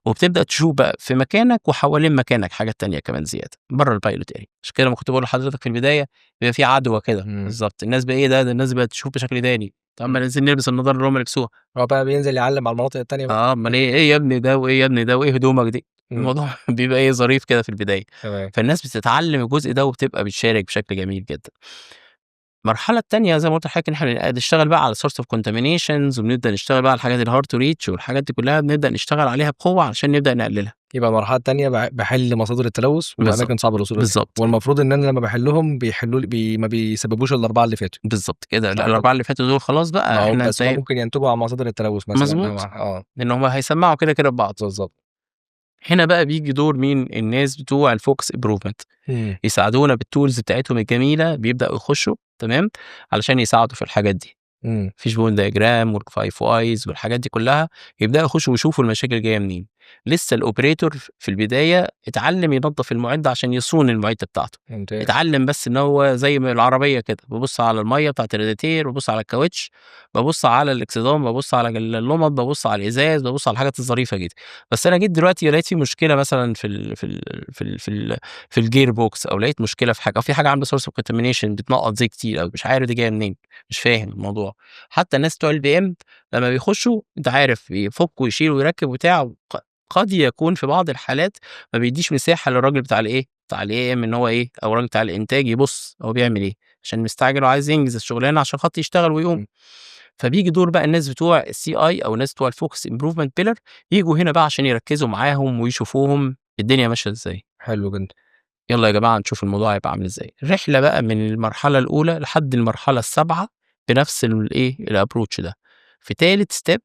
وبتبدأ تشوف بقى في مكانك وحوالين مكانك حاجات تانية كمان زيادة برّه ال pilot area. عشان كده لمّا كنت باقول لحضرتك في البداية بيبقى في عدوى كده. بالضبط، الناس بقى إيه ده، ده الناس بقت تشوف بشكل تاني، طب ما لازم نلبس النضارة اللي هُم لبسوها. هو بقى بينزل يعلّم على المناطق التانية بقى. أومال إيه، إيه يا ابني ده وإيه يا ابني ده وإيه هدومك دي؟ الموضوع بيبقى إيه ظريف كده في البداية. فالناس بتتعلم الجزء ده وبتبقى بتشارك بشكل جميل جدًا. المرحلة التانية زي ما قُلت لحضرتك إن إحنا بنشتغل بقى على source of contaminations، وبنبدأ نشتغل بقى على الحاجات ال hard to reach والحاجات دي كلها بنبدأ نشتغل عليها بقوة علشان نبدأ نقللها. يبقى المرحلة التانية باحل مصادر التلوث وأماكن صعب الوصول إليها. والمفروض إن أنا لمّا باحلهم بيحلوا لي ما بيسببوش ال4 اللي فاتوا. بالضبط كده، صح لأ كده؟ ال4 اللي فاتوا دول خلاص بقى ما هو إحنا بس هُم انتهينا. ممكن ينتجوا عن مصادر التلوث مثلًا مضبوط. لإن هُم هيسمّعوا كده، كده في بعض. هنا بقى بييجي دور مين؟ الناس بتوع ال focus improvement. يساعدونا بال tools بتاعتهم الجميلة، بيبدأوا يخشوا تمام، علشان يساعدوا في الحاجات دي. fishbone diagram وال 5 whys والحاجات دي كلها، يبدأوا يخشوا ويشوفوا المشاكل جاية منين. لسه ال operator في البداية اتعلم ينضف المعدة عشان يصون المعدة بتاعته. اتعلم بس إن هو زي ما العربية كده، بابُص على المَيّة بتاعة الرادياتير، بابُص على الكاوتش، بابُص على الإكسدام، بابُص على اللُمض، بابُص على الإزاز، بابُص على الحاجات الظريفة جدًا. بس أنا جيت دلوقتي لقيت في مشكلة مثلًا في ال gear box، أو لقيت مشكلة في حاجة، أو في حاجة عاملة source of contamination بتنقّط زيت كتير أوي، مش عارف دي جاية منين، مش فاهم الموضوع. حتى الناس بتوع ال PM لمّا بيخشوا أنت عارف بيفك ويشيل ويركب وبتاع، قد يكون في بعض الحالات ما بيدّيش مساحة للراجل بتاع الإيه، بتاع ال AM إن هو إيه، أو الراجل بتاع الإنتاج يبُص هو بيعمل إيه، عشان مستعجل وعايز ينجز الشغلانة عشان خاطر يشتغل ويقوم. فبييجي دور بقى الناس بتوع ال CI أو الناس بتوع ال focus improvement pillar، ييجوا هنا بقى عشان يركزوا معاهم ويشوفوهم الدنيا ماشية إزاي. حلو جدًا. يالّا يا جماعة نشوف الموضوع هيبقى عامل إزاي. الرحلة بقى من المرحلة الأولى لحد المرحلة السابعة بنفس الإيه، ال approach ده. في تالت step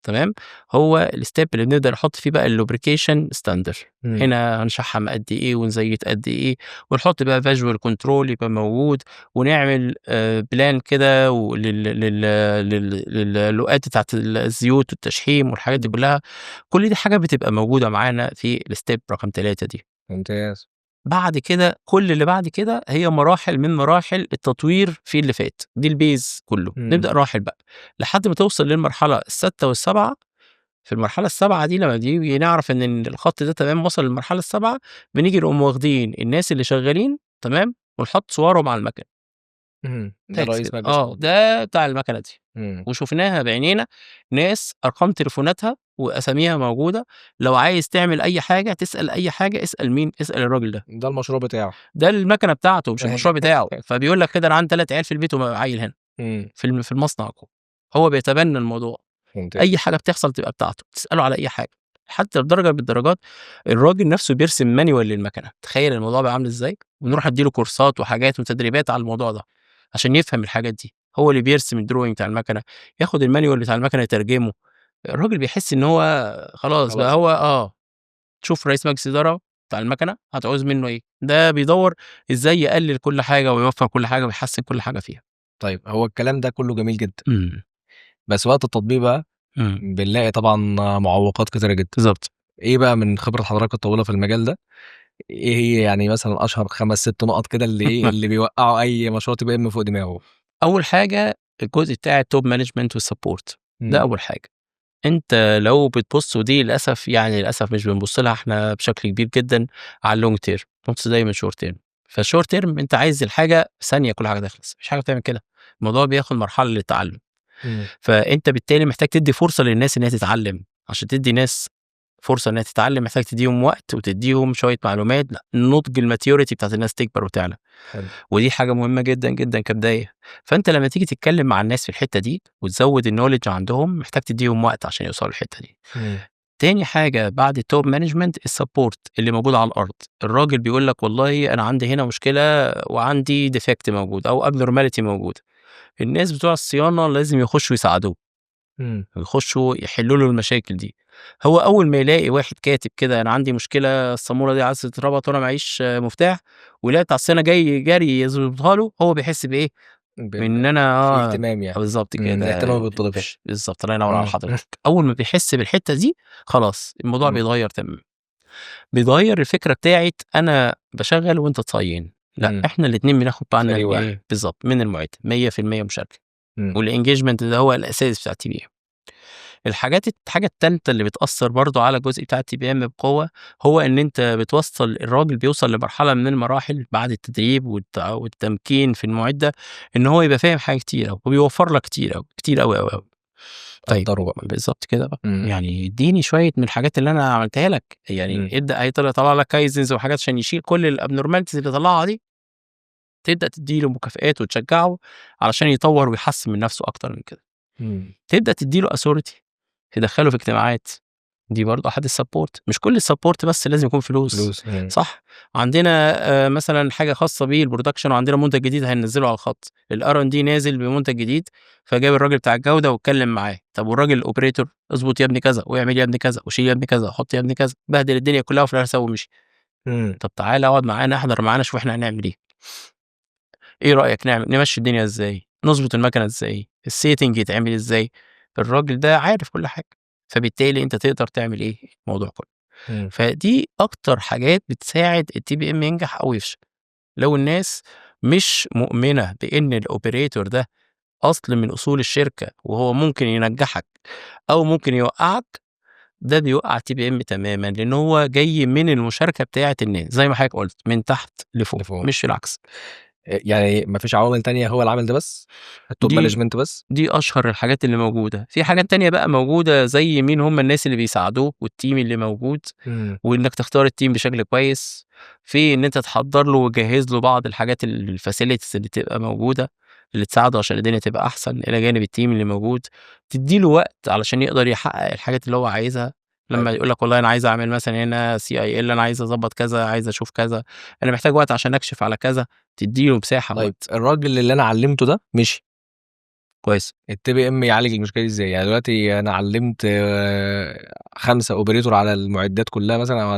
تمام، هو ال step اللي بنبدأ نحط فيه بقى ال lubrication standard. هنا هنشحّم قد إيه ونزيّت قد إيه، ونحط بقى visual control يبقى موجود، ونعمل plan كده ولل لل لل للوقات بتاعة الزيوت والتشحيم والحاجات دي كلها. كل دي حاجة بتبقى موجودة معانا في ال step رقم 3 دي. بعد كده كل اللي بعد كده هي مراحل من مراحل التطوير في اللي فات، دي ال base كله. نبدأ نراحل بقى لحد ما توصل للمرحلة السادسة والسابعة. في المرحلة السابعة دي لمّا بنيجي نعرف إن الخط ده تمام وصل للمرحلة السابعة، بنيجي نقوم واخدين الناس اللي شغالين تمام، ونحط صورهم على المكنة. ده tags رئيس كده. مجلس ده بتاع المكنة دي. وشُفناها بعينينا ناس أرقام تليفوناتها وأساميها موجودة، لو عايز تعمل أي حاجة، تسأل أي حاجة، اسأل مين؟ اسأل الراجل ده. ده المشروع بتاعه. ده المكنة بتاعته مش المشروع بتاعه، فبيقول لك كده أنا عندي 3 عيال في البيت وعيل هنا. في المصنع جوه. هو بيتبنى الموضوع. أي حاجة بتحصل تبقى بتاعته، تسأله على أي حاجة. حتى لدرجة من الدرجات الراجل نفسه بيرسم manual للمكنة، تخيل الموضوع بقى عامل إزاي؟ ونروح ندّي له كورسات وحاجات وتدريبات على الموضوع ده، عشان يفهم الحاجات دي. هو اللي بيرسم ال drawing بتاع المكنة، ياخد ال manual بتاع المكنة يترجمه. الراجل بيحس إن هو خلاص بقى خلاص. هو تشوف رئيس مجلس إدارة بتاع المكنة هتعوز منه إيه، ده بيدوّر إزاي يقلل كل حاجة ويوفّر كل حاجة ويحسّن كل حاجة فيها. طيب هو الكلام ده كله جميل جدًا. بس وقت التطبيق بقى بنلاقي طبعًا معوقات كتيرة جدًا. بالضبط. إيه بقى من خبرة حضرتك الطويلة في المجال ده، إيه هي يعني مثلًا أشهر 5، 6 نقط كده اللي إيه، اللي بيوقّعوا أي مشروع TPM فوق دماغه؟ أول حاجة الجزء بتاع الtop management والsupport ده أول حاجة. أنت لو بتبُص، ودي للأسف يعني للأسف مش بنبُص لها إحنا بشكل كبير جدًا على الlong term، بنبُص دايمًا short term. فالshort term أنت عايز الحاجة في ثانية كل حاجة تخلص، ما فيش حاجة بتعمل كده، الموضوع بياخد مرحلة للتعلُّم. فأنت بالتالي محتاج تدّي فرصة للناس إن هي تتعلم، عشان تدّي ناس فرصة إنها تتعلم محتاج تدّيهم وقت وتدّيهم شوية معلومات، نضج الmaturity بتاعة الناس تكبر وتعلى. ودي حاجة مهمة جدًا، جدًا كبداية. فأنت لمّا تيجي تتكلم مع الناس في الحتة دي وتزوّد الknowledge عندهم، محتاج تدّيهم وقت عشان يوصلوا للحتة دي. تاني حاجة بعد الtop management الsupport اللي موجود على الأرض، الراجل بيقول لك والله أنا عندي هنا مشكلة وعندي defect موجود أو abnormality موجودة. الناس بتوع الصيانة لازم يخشوا يساعدوه. يخشوا يحلوا له المشاكل دي. هو أول ما يلاقي واحد كاتب كده أنا عندي مشكلة الصامولة دي عايزة تتربط وأنا معيش مفتاح، ويلاقي بتاع الصيانة جاي جري يضبطها له، هو بيحس بإيه؟ بإن أنا في اهتمام يعني. بالضبط كده. الاهتمام ما بيتطلبش. بالضبط، الله ينور على حضرتك. أول ما بيحس بالحتة دي خلاص الموضوع بيتغير تمامًا. بيتغير الفكرة بتاعة أنا باشغّل وأنت تصين، لأ إحنا الاتنين بناخد بالنا فريق من واحد. إيه، بالضبط، من المعدة 100% مشاركة. والengagement ده هو الأساس بتاع الTPM. الحاجة التالتة اللي بتأثّر برضه على الجزء بتاع الTPM بقوة، هو إن أنت بتوصّل الراجل بيوصل لمرحلة من المراحل بعد التدريب والتمكين في المعدة، إن هو يبقى فاهم حاجات كتير أوي، وبيوفّر لك كتير أوي، كتير أوي، أوي، أوي. طيب قدّره بقى. بالضبط كده بقى، يعني ادّيني شوية من الحاجات اللي أنا عملتها لك، يعني ابدأ هيطلع طلع لك kaizens وحاجات عشان يشيل كل الabnormalities اللي طلعها دي. تبدأ تدّي له مكافآت وتشجّعه علشان يطوّر ويحسّن من نفسه أكتر من كده. تبدأ تدّي له authority، تدخّله في اجتماعات، دي برضه أحد الsupport، مش كل الsupport بس لازم يكون فلوس، فلوس. صح؟ عندنا مثلًا حاجة خاصة بالproduction وعندنا منتج جديد هننزّله على الخط، الR&D نازل بمنتج جديد، فجاب الراجل بتاع الجودة واتكلم معاه، طب والراجل الoperator اضبط يا ابني كذا، واعمل يا ابني كذا، وشيل يا ابني كذا، وحط يا ابني كذا، بهدل الدنيا كلها وفي الآخر سابه ومشي. طب تعالَ اقعد معانا، احضر معانا، شوف إحنا هنعمل إيه. إيه رأيك نمشّي الدنيا إزاي، نضبط المكنة إزاي، الsetting يتعمل إزاي، الراجل ده عارف كل حاجة، فبالتالي أنت تقدر تعمل إيه، الموضوع كله. فدي أكتر حاجات بتساعد الTPM ينجح أو يفشل. لو الناس مش مؤمنة بإن الoperator ده أصل من أصول الشركة وهو ممكن ينجحك أو ممكن يوقّعك، ده بيوقّع الTPM تمامًا، لأن هو جاي من المشاركة بتاعة الناس، زي ما حضرتك قُلت من تحت لفوق، لفوق. مش العكس. يعني ما فيش عوامل تانية، هو العامل ده بس؟ الtop management بس؟ دي أشهر الحاجات اللي موجودة، في حاجات تانية بقى موجودة زي مين هم الناس اللي بيساعدوك والteam اللي موجود، وإنك تختار الteam بشكل كويس، في إن أنت تحضّر له وتجهّز له بعض الحاجات الfacilities اللي تبقى موجودة، اللي تساعده عشان الدنيا تبقى أحسن، إلى جانب الteam اللي موجود، تدّي له وقت علشان يقدر يحقق الحاجات اللي هو عايزها، لمّا يقول لك والله أنا عايز أعمل مثلًا هنا CIL، أنا عايز أضبّط كذا، عايز أشوف كذا، أنا محتاج وقت عشان أكشف على كذا، تدّي له مساحة طيب ووقت. الراجل اللي أنا علّمته ده مشي. كويس. الTPM يعالج المشكلة دي إزاي؟ يعني دلوقتي أنا علّمت 5 operator على المعدات كلّها مثلًا أو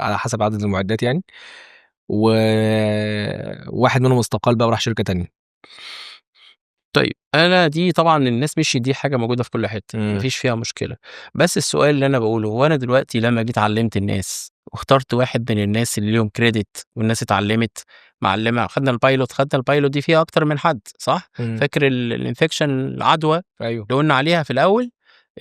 على حسب عدد المعدات يعني، وواحد منهم استقال بقى وراح شركة تانية. طيب أنا دي طبعًا الناس مشيت، دي حاجة موجودة في كل حتة، ما فيش فيها مشكلة، بس السؤال اللي أنا باقوله، هو أنا دلوقتي لمّا جيت علّمت الناس واخترت واحد من الناس اللي ليهم credit والناس اتعلمت، معلمة، خدنا الpilot دي فيها أكتر من حد، صح؟ فاكر الinfection، العدوى اللي قلنا عليها في الأول؟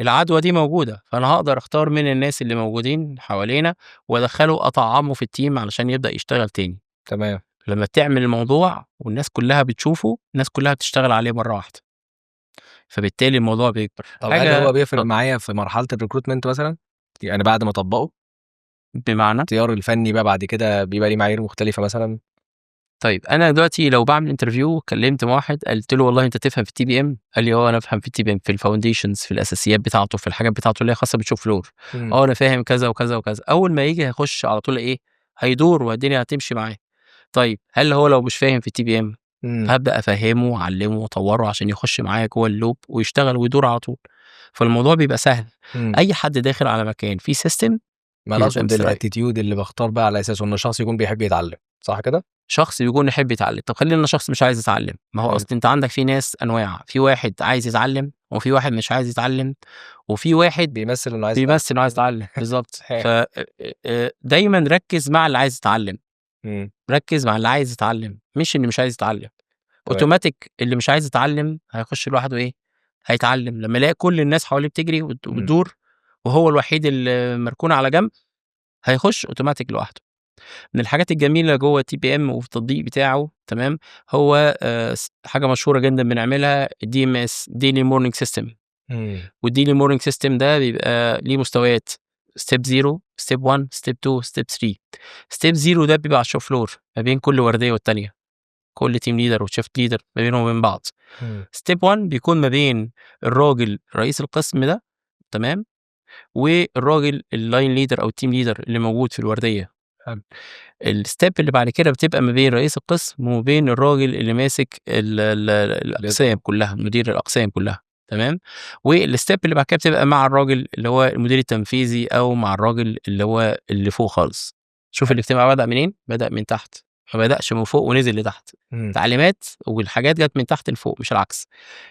العدوى دي موجودة، فأنا هاقدر أختار من الناس اللي موجودين حوالينا وأدخّله أطعّمه في الteam علشان يبدأ يشتغل تاني. لمّا بتعمل الموضوع والناس كلّها بتشوفه، الناس كلّها بتشتغل عليه مرّة واحدة. فبالتالي الموضوع بيكبر. طب هل حاجة هو بيفرق اتفضل. معايا في مرحلة الrecruitment مثلًا؟ يعني بعد ما أطبّقه؟ بمعنى؟ الاختيار الفني بقى بعد كده بيبقى ليه معايير مختلفة مثلًا؟ طيب أنا دلوقتي لو باعمل interview، كلمت واحد قُلت له والله أنت تفهم في الTPM؟ قال لي آه أنا أفهم في الTPM، في الfoundations، في الأساسيات بتاعته، في الحاجات بتاعته اللي هي خاصة بالshop floor. آه أنا فاهم كذا وكذا وكذا. أول ما ييجي هيخش على طول إيه، هيدور والدنيا هتمشي معاه. طيب هل هو لو مش فاهم في الTPM، هابدأ أفهّمه وأعلّمه وأطوّره عشان يخش معايا جوّه الloop ويشتغل ويدور على طول. فالموضوع بيبقى سهل. أي حد داخل على مكان فيه system ما أنا بيبقى أقصد مستريح. ال attitude اللي باختار بقى على أساسه إن الشخص يكون بيحب يتعلم، صح كده؟ شخص يكون يحب يتعلم، طب خلّينا شخص مش عايز يتعلم، ما هو حلو. أصل أنت عندك في ناس أنواع، في واحد عايز يتعلم، وفي واحد مش عايز يتعلم، وفي واحد بيمثل إنه عايز يتعلم. بيمثل إنه عايز يتعلم، بالضبط. صحيح. ف دايمًا ركّز مع اللي عايز يتعلم. ركّز مع اللي عايز يتعلم، مش اللي مش عايز يتعلم. أوتوماتيك اللي مش عايز يتعلم هيخش لوحده إيه، هيتعلم، لمّا يلاقي كل الناس حواليه بتجري وتدور وهو الوحيد اللي مركون على جنب، هيخش أوتوماتيك لوحده. من الحاجات الجميلة جوّه الTPM وفي التطبيق بتاعه تمام، هو س حاجة مشهورة جدًا بنعملها الDMS daily morning system. والdaily morning system ده بيبقى ليه مستويات step 0 step 1 step 2 step 3. step 0 ده بيبقى على الshop floor ما بين كل وردية والتانية، كل team leader وshift leader ما بينهم وبين بعض. Step 1 بيكون ما بين الراجل رئيس القسم ده تمام، والراجل الline leader أو الteam leader اللي موجود في الوردية. الstep اللي بعد كده بتبقى ما بين رئيس القسم وما بين الراجل اللي ماسك ال ال الأقسام كلها، مدير الأقسام كلها تمام، والstep اللي بعد كده بتبقى مع الراجل اللي هو المدير التنفيذي أو مع الراجل اللي هو اللي فوق خالص. شوف الاجتماع بدأ منين؟ بدأ من تحت، ما بدأش من فوق ونزل لتحت. تعليمات والحاجات جات من تحت لفوق مش العكس.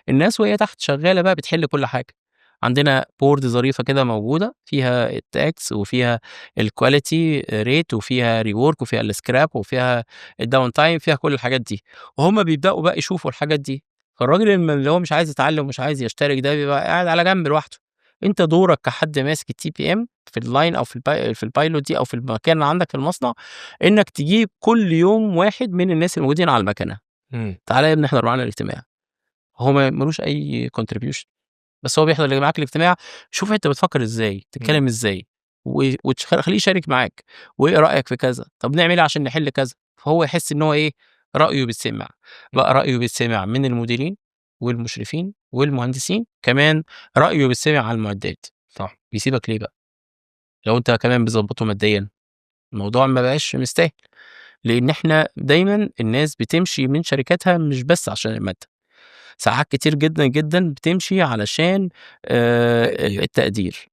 الناس وهي تحت شغالة بقى بتحل كل حاجة. عندنا board ظريفة كده موجودة فيها الtags وفيها الquality rate وفيها rework وفيها الscrap وفيها الdown time، فيها كل الحاجات دي، وهُم بيبدأوا بقى يشوفوا الحاجات دي. فالراجل اللي هو مش عايز يتعلم ومش عايز يشترك ده بيبقى قاعد على جنب لوحده. أنت دورك كحد ماسك الTPM في الline أو في الpilot دي أو في المكان اللي عندك في المصنع، إنك تجيب كل يوم واحد من الناس الموجودين على المكنة. تعالَ يا ابني احضر معانا الاجتماع. هو ما لوش أي contribution، بس هو بيحضر معاك الاجتماع، شوف أنت بتفكر إزاي، بتتكلم إزاي، خليه يشارك معاك، وإيه رأيك في كذا، طب نعمل إيه عشان نحل كذا، فهو يحس إن هو إيه، رأيه بيتسمع، بقى رأيه بيتسمع من المديرين والمشرفين والمهندسين، كمان رأيه بيتسمع على المعدات. بيسيبك ليه بقى؟ لو أنت كمان بتضبّطه ماديًا، الموضوع ما بقاش مستاهل، لإن إحنا دايمًا الناس بتمشي من شركاتها مش بس عشان المادة، ساعات كتير جدًا، جدًا بتمشي علشان تقدير. التقدير.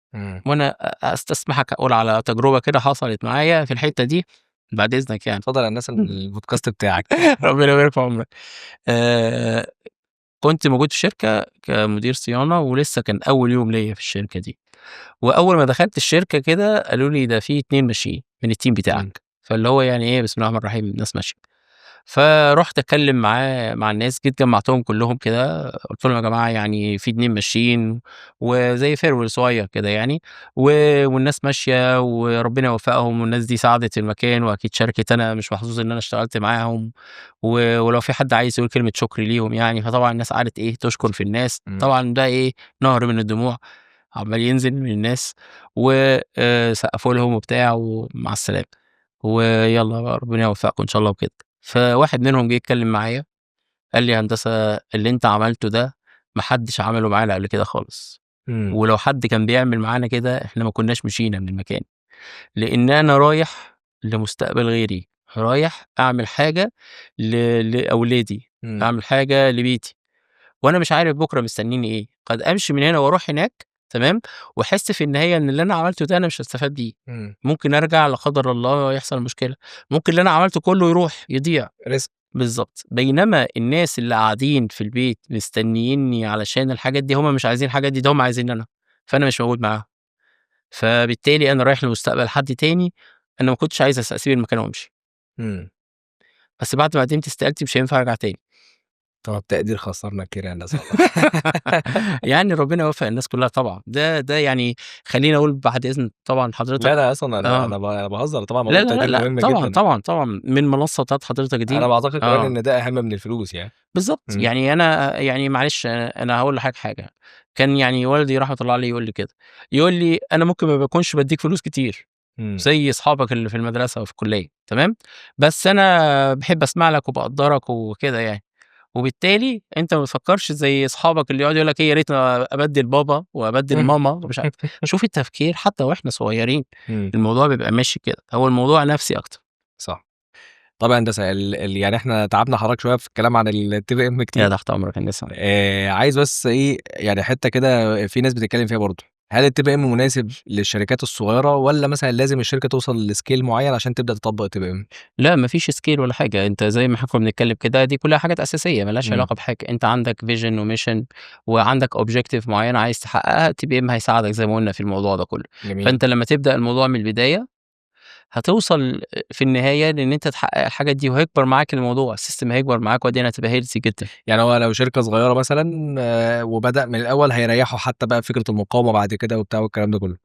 وأنا أستسمحك أقول على تجربة كده حصلت معايا في الحتة دي بعد إذنك يعني. اتفضل يا هندسة، البودكاست بتاعك. ربنا يبارك في عمرك. كنت موجود في شركة كمدير صيانة ولسه كان أول يوم ليّا في الشركة دي، وأول ما دخلت الشركة كده قالوا لي ده في 2 ماشيين من الteam بتاعك، فاللي هو يعني إيه بسم الله الرحمن الرحيم الناس ماشية. فرُحت أتكلم مع الناس، جيت جمعتهم كلهم كده قُلت لهم: "يا جماعة يعني في 2 ماشيين وزي farewell صغير كده يعني، والناس ماشية وربنا يوفقهم والناس دي ساعدت المكان وأكيد شاركت، أنا مش محظوظ إن أنا اشتغلت معاهم، ولو في حد عايز يقول كلمة شكر ليهم يعني." فطبعًا الناس قعدت إيه تشكر في الناس، طبعًا ده إيه نهر من الدموع عمّال ينزل من الناس، و سقفوا لهم وبتاع ومع السلامة، ويالّا بقى ربنا يوفقكم إن شاء الله وكده. فواحد منهم جه يتكلم معايا قال لي: "يا هندسة اللي أنت عملته ده ما حدش عمله معانا قبل كده خالص، ولو حد كان بيعمل معانا كده إحنا ما كناش مشينا من المكان، لإن أنا رايح لمستقبل غيري، رايح أعمل حاجة لأولادي، أعمل حاجة لبيتي، وأنا مش عارف بكرة مستنيني إيه، قد أمشي من هنا وأروح هناك تمام، وأحس في النهاية إن اللي أنا عملته ده أنا مش هاستفاد بيه، ممكن أرجع لا قدر الله يحصل مشكلة، ممكن اللي أنا عملته كله يروح يضيع." risk. بالضبط. بينما الناس اللي قاعدين في البيت مستنييني علشان الحاجات دي، هم مش عايزين الحاجات دي، ده هم عايزينّي أنا، فأنا مش موجود معاهم. فبالتالي أنا رايح لمستقبل حد تاني، أنا ما كنتش عايز أسيب المكان وأمشي. بس بعد ما قدمت استقالتي مش هينفع أرجع تاني. طب التقدير خسرنا كتير يا هندسة والله. يعني ربنا يوفق الناس كلها طبعًا، ده يعني خلّيني أقول بعد إذن طبعًا حضرتك. لا، لا أصلًا أنا أنا باهزر طبعًا، موضوع لا، لا، لا، التقدير لأ، مهم طبعًا، جدًا. طبعًا، طبعًا، من المنصة بتاعة حضرتك دي. أنا باعتقد كمان إن ده أهم من الفلوس يعني. بالضبط، يعني أنا يعني معلش أنا هاقول لحضرتك حاجة، كان يعني والدي رحمة الله عليه يقول لي كده، يقول لي: "أنا ممكن ما باكونش بادّيك فلوس كتير زي أصحابك اللي في المدرسة وفي الكلية تمام، بس أنا باحب أسمع لك وباقدّرك وكده يعني، وبالتالي أنت ما بتفكّرش زي أصحابك اللي يقعد يقول لك إيه يا ريتني أبدِّل بابا وأبدِّل ماما ومش عارف." شوف التفكير حتى وإحنا صغيرين، الموضوع بيبقى ماشي كده، هو الموضوع نَفْسي أكتر. طب يا هندسة ال ال يعني إحنا تعبنا حضرتك شوية في الكلام عن ال TPM لا كتير. تحت أمرك يا هندسة. عايز بس إيه، يعني حتّة كده في ناس بتتكلم فيها برضه، هل ال TPM مناسب للشركات الصغيرة والّا مثلًا لازم الشركة توصل ل scale معين عشان تبدأ تطبّق TPM؟ لأ، ما فيش scale ولا حاجة، أنت زي ما إحنا كنا بنتكلم كده دي كلها حاجات أساسية ما لهاش علاقة بحاجة، أنت عندك vision و mission وعندك objective معينة عايز تحققها، TPM هيساعدك زي ما قلنا في الموضوع ده كله. فأنت لمّا تبدأ الموضوع من البداية هتوصل في النهاية لإن أنت تحقق الحاجات دي، وهيكبر معاك الموضوع، ال system هيكبر معاك والدنيا هتبقى healthy جدًا. يعني هو لو شركة صغيرة مثلًا وبدأ من الأول هيريحه حتى بقى فكرة المقاومة بعد كده وبتاع والكلام ده كله،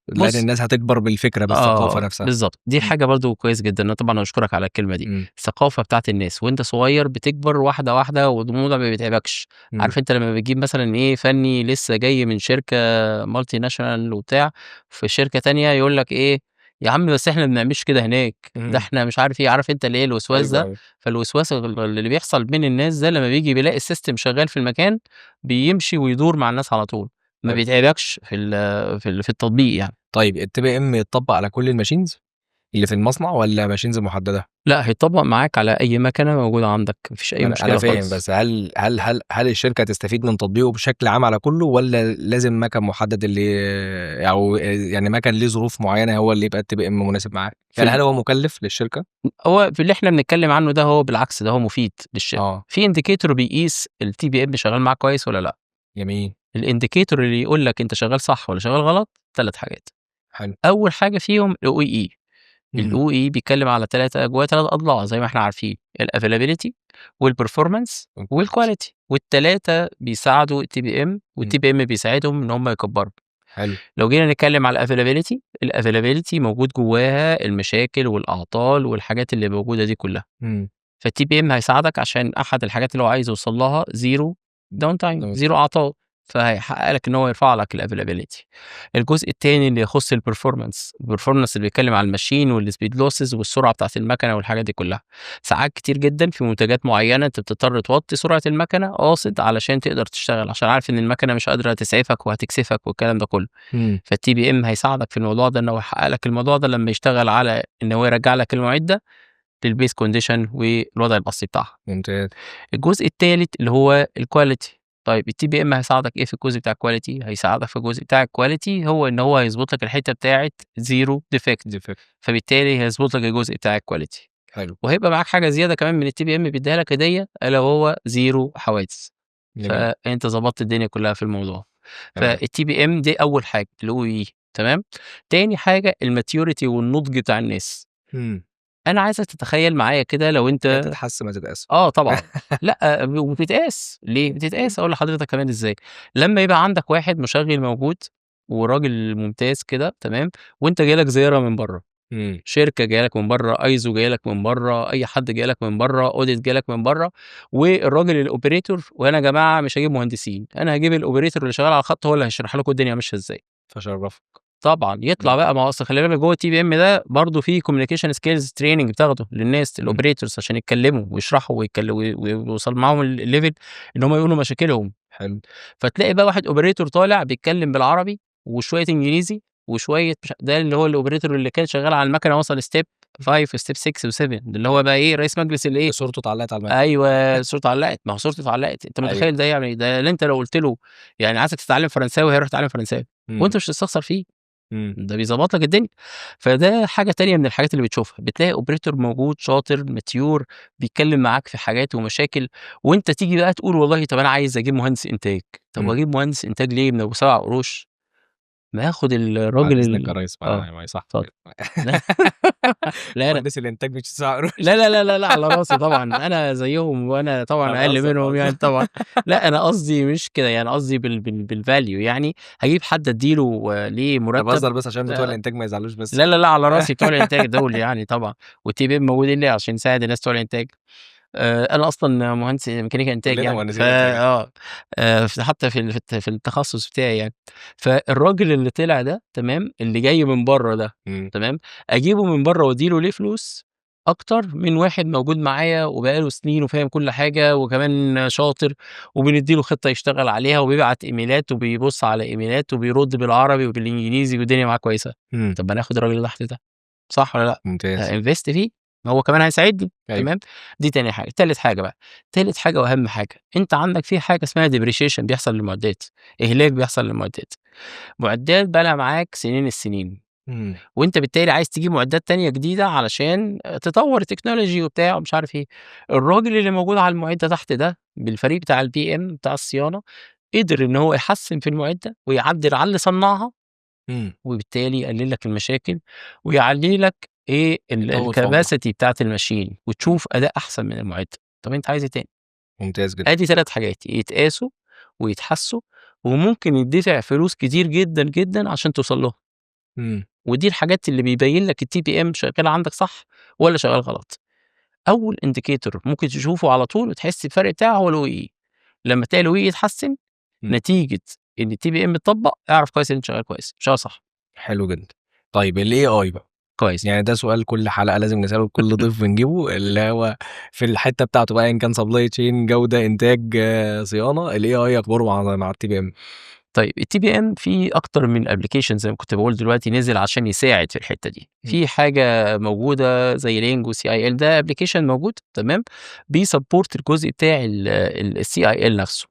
لأن الناس هتكبر بالفكرة بالثقافة نفسها. بالضبط، دي حاجة برضه كويس جدًا، أنا طبعًا أشكرك على الكلمة دي، الثقافة بتاعة الناس وأنت صغير بتكبر واحدة واحدة والموضوع ما بيتعبكش، عارف أنت لمّا بتجيب مثلًا إيه فني لسه جاي من شركة multinational وبتاع، في شركة تانية يقول لك إيه، يا عم بس إحنا ما بنعملش كده هناك، ده إحنا مش عارف إيه، عارف أنت اللي إيه الوسواس ده، فالوسواس اللي بيحصل بين الناس ده لمّا بييجي بيلاقي ال system شغال في المكان، بيمشي ويدور مع الناس على طول، ما بيتعبكش في التطبيق يعني. طيب ال TPM يتطبق على كل ال machines اللي في المصنع والّا machines محددة؟ لأ، هيتطبق معاك على أي مكنة موجودة عندك، ما فيش أي أنا مشكلة فاهم، خالص. بس هل الشركة هتستفيد من تطبيقه بشكل عام على كله والّا لازم مكن محدد اللي أو يعني مكن ليه ظروف معينة هو اللي يبقى ال TPM مناسب معاه؟ يعني هل هو مكلف للشركة؟ هو في اللي إحنا بنتكلم عنه ده هو بالعكس ده هو مفيد للشركة. في indicator بيقيس ال TPM شغال معاك كويس والّا لأ. ال indicator اللي يقول لك أنت شغال صح والّا شغال غلط 3 حاجات. أول حاجة فيهم ال OEE. ال OEE بيتكلم على 3 جواه 3 أضلاع زي ما إحنا عارفين، ال availability وال performance وال quality، وال3 بيساعدوا ال TPM وال TPM بيساعدهم إن هم يكبروا. لو جينا نتكلم على ال availability، ال availability موجود جواها المشاكل والأعطال والحاجات اللي موجودة دي كلها. فال TPM هيساعدك عشان أحد الحاجات اللي هو عايز يوصل لها zero down time، zero أعطال، فهيحقق لك إن هو يرفع لك ال availability. الجزء التاني اللي يخص ال performance، ال performance اللي بيتكلم على ال machine وال speed losses والسرعة بتاعة المكنة والحاجات دي كلها. ساعات كتير جدًا في منتجات معينة أنت بتضطر توطي سرعة المكنة قاصد علشان تقدر تشتغل، عشان عارف إن المكنة مش قادرة تسعفك وهتكسفك والكلام ده كله. فال TPM هيساعدك في الموضوع ده إن هو يحقق لك الموضوع ده لما يشتغل على إن هو يرجع لك المعدة لل base condition والوضع الأصلي بتاعها. الجزء التالت اللي هو ال quality. طيب ال TPM هيساعدك إيه في الجزء بتاع ال quality؟ هيساعدك في الجزء بتاع ال quality هو إن هو هيضبط لك الحتة بتاعة zero defect. defect. فبالتالي هيضبط لك الجزء بتاع ال quality. وهيبقى معاك حاجة زيادة كمان من ال TPM بيديها لك هدية، ألا وهو zero حوادث. فأنت ضبطت الدنيا كلها في الموضوع. فال TPM دي أول حاجة اللي هو إيه، تمام؟ تاني حاجة ال maturity والنضج بتاع الناس. أنا عايزك تتخيل معايا كده لو أنت هي تتحس ما تتقاس. طبعًا. لأ، وبتتقاس، ليه؟ بتتقاس، أقول لحضرتك كمان إزاي. لمّا يبقى عندك واحد مشغِّل موجود وراجل ممتاز كده تمام، وأنت جاي لك زيارة من برّه، شركة جاية لك من برّه، ISO جاية لك من برّه، أي حد جاي لك من برّه، audit جاي لك من برّه، والراجل ال operator، وأنا يا جماعة مش هاجيب مهندسين، أنا هاجيب ال operator اللي شغال على الخط هو اللي هيشرح لكم الدنيا ماشية إزاي. فشرفك. طبعًا، يطلع بقى، ما هو أصل خلي بالك جوّه ال TPM ده برضه في communication skills training بتاخده للناس ال operators عشان يتكلموا ويشرحوا ويوصل معاهم ال level إن هم يقولوا مشاكلهم. فتلاقي بقى واحد operator طالع بيتكلم بالعربي وشوية إنجليزي وشوية مش ده اللي هو ال operator اللي كان شغال على المكنة وصل step 5 و step 6 و7، ده اللي هو بقى إيه رئيس مجلس الإيه؟ صورته اتعلقت على المكنة. أيوه، صورته اتعلقت، ما هو صورته اتعلقت، أنت متخيل ده يعني ده اللي أنت لو قُلت له يعني عايزك تتعلم فرنساوي هيروح يتعلم فرنساوي، وأنت مش هتستخسر فيه. ده بيضبط لك الدنيا. فده حاجة تانية من الحاجات اللي بتشوفها، بتلاقي operator موجود شاطر mature بيتكلم معاك في حاجات ومشاكل، وأنت تيجي بقى تقول والله طب أنا عايز أجيب مهندس إنتاج، طب وأجيب مهندس إنتاج ليه من أبو 7 قروش؟ ما آخد الراجل بعد إذنك يا ريس، ما يصحش اتفضل. كده. لا، أنا مهندس الإنتاج مش 9 قروش. لا، لا، لا، لا، لا، على راسي طبعًا، أنا زيهم وأنا طبعًا أنا أقل بهزر، منهم يعني بهزر. طبعًا. لأ، أنا قصدي مش كده، يعني قصدي بال value يعني، هاجيب حد أدّي له ليه أنا مرتب باهزر بس عشان بتوع الإنتاج ما يزعلوش بس. لا، لا، لا، على راسي بتوع الإنتاج دول يعني طبعًا، وال TPM موجودين ليه؟ عشان نساعد الناس بتوع الإنتاج. أنا أصلًا مهندس ميكانيكا إنتاج كلنا يعني، مهندسين إنتاج. حتى في التخصص بتاعي يعني. فالراجل اللي طلع ده تمام، اللي جاي من برّه ده تمام، أجيبه من برّه وأدّي له ليه فلوس أكتر من واحد موجود معايا وبقى له سنين وفاهم كل حاجة وكمان شاطر، وبندّي له خطة يشتغل عليها وبيبعت إيميلات وبيبُص على إيميلات وبيرد بالعربي وبالإنجليزي والدنيا معاه كويسة. طب ما أنا آخد الراجل اللي تحت ده، صح والّا لأ؟ ممتاز. ه invest فيه. هو كمان هيساعدني. أيوه. تمام، دي تاني حاجة. تالت حاجة بقى، تالت حاجة وأهم حاجة، أنت عندك في حاجة اسمها depreciation بيحصل للمعدات، إهلاك بيحصل للمعدات، معدات بقى لها معاك سنين السنين، وأنت بالتالي عايز تجيب معدات تانية جديدة علشان تطوّر ال technology وبتاع ومش عارف إيه، الراجل اللي موجود على المعدة تحت ده بالفريق بتاع الPM بتاع الصيانة، قدر إن هو يحسّن في المعدة ويعدّل على اللي صنّعها، وبالتالي يقلل لك المشاكل ويعلّي لك إيه يطوّل في عمرها. الcapacity بتاعة الmachine وتشوف أداء أحسن من المعدة. طب أنت عايز إيه تاني؟ ممتاز جدًا. آدي 3 حاجات يتقاسوا ويتحسّوا وممكن يدّفع فلوس كتير جدًا، جدًا عشان توصل لهم. ودي الحاجات اللي بيبين لك الTPM شغّالة عندك صح والّا شغّال غلط. أول indicator ممكن تشوفه على طول وتحس بالفرق بتاعه هو الOEE، لمّا تلاقي الOEE اتحسّن نتيجة إن الTPM اتطبّق، اعرف كويس إن أنت شغّال كويس، شغّال صح. حلو جدًا. طيب الAI بقى. كويس. يعني ده سؤال كل حلقة لازم نسأله لكل ضيف بنجيبه، اللي هو في الحتّة بتاعته بقى أيًا كان supply chain جودة، إنتاج، صيانة، الAI أخباره مع الTPM؟ طيب الTPM فيه أكتر من application زي ما كنت باقول دلوقتي نزل عشان يساعد في الحتّة دي. في حاجة موجودة زي Lingo CIL، ده application موجود تمام، بيsupport الجزء بتاع ال ال الCIL نفسه.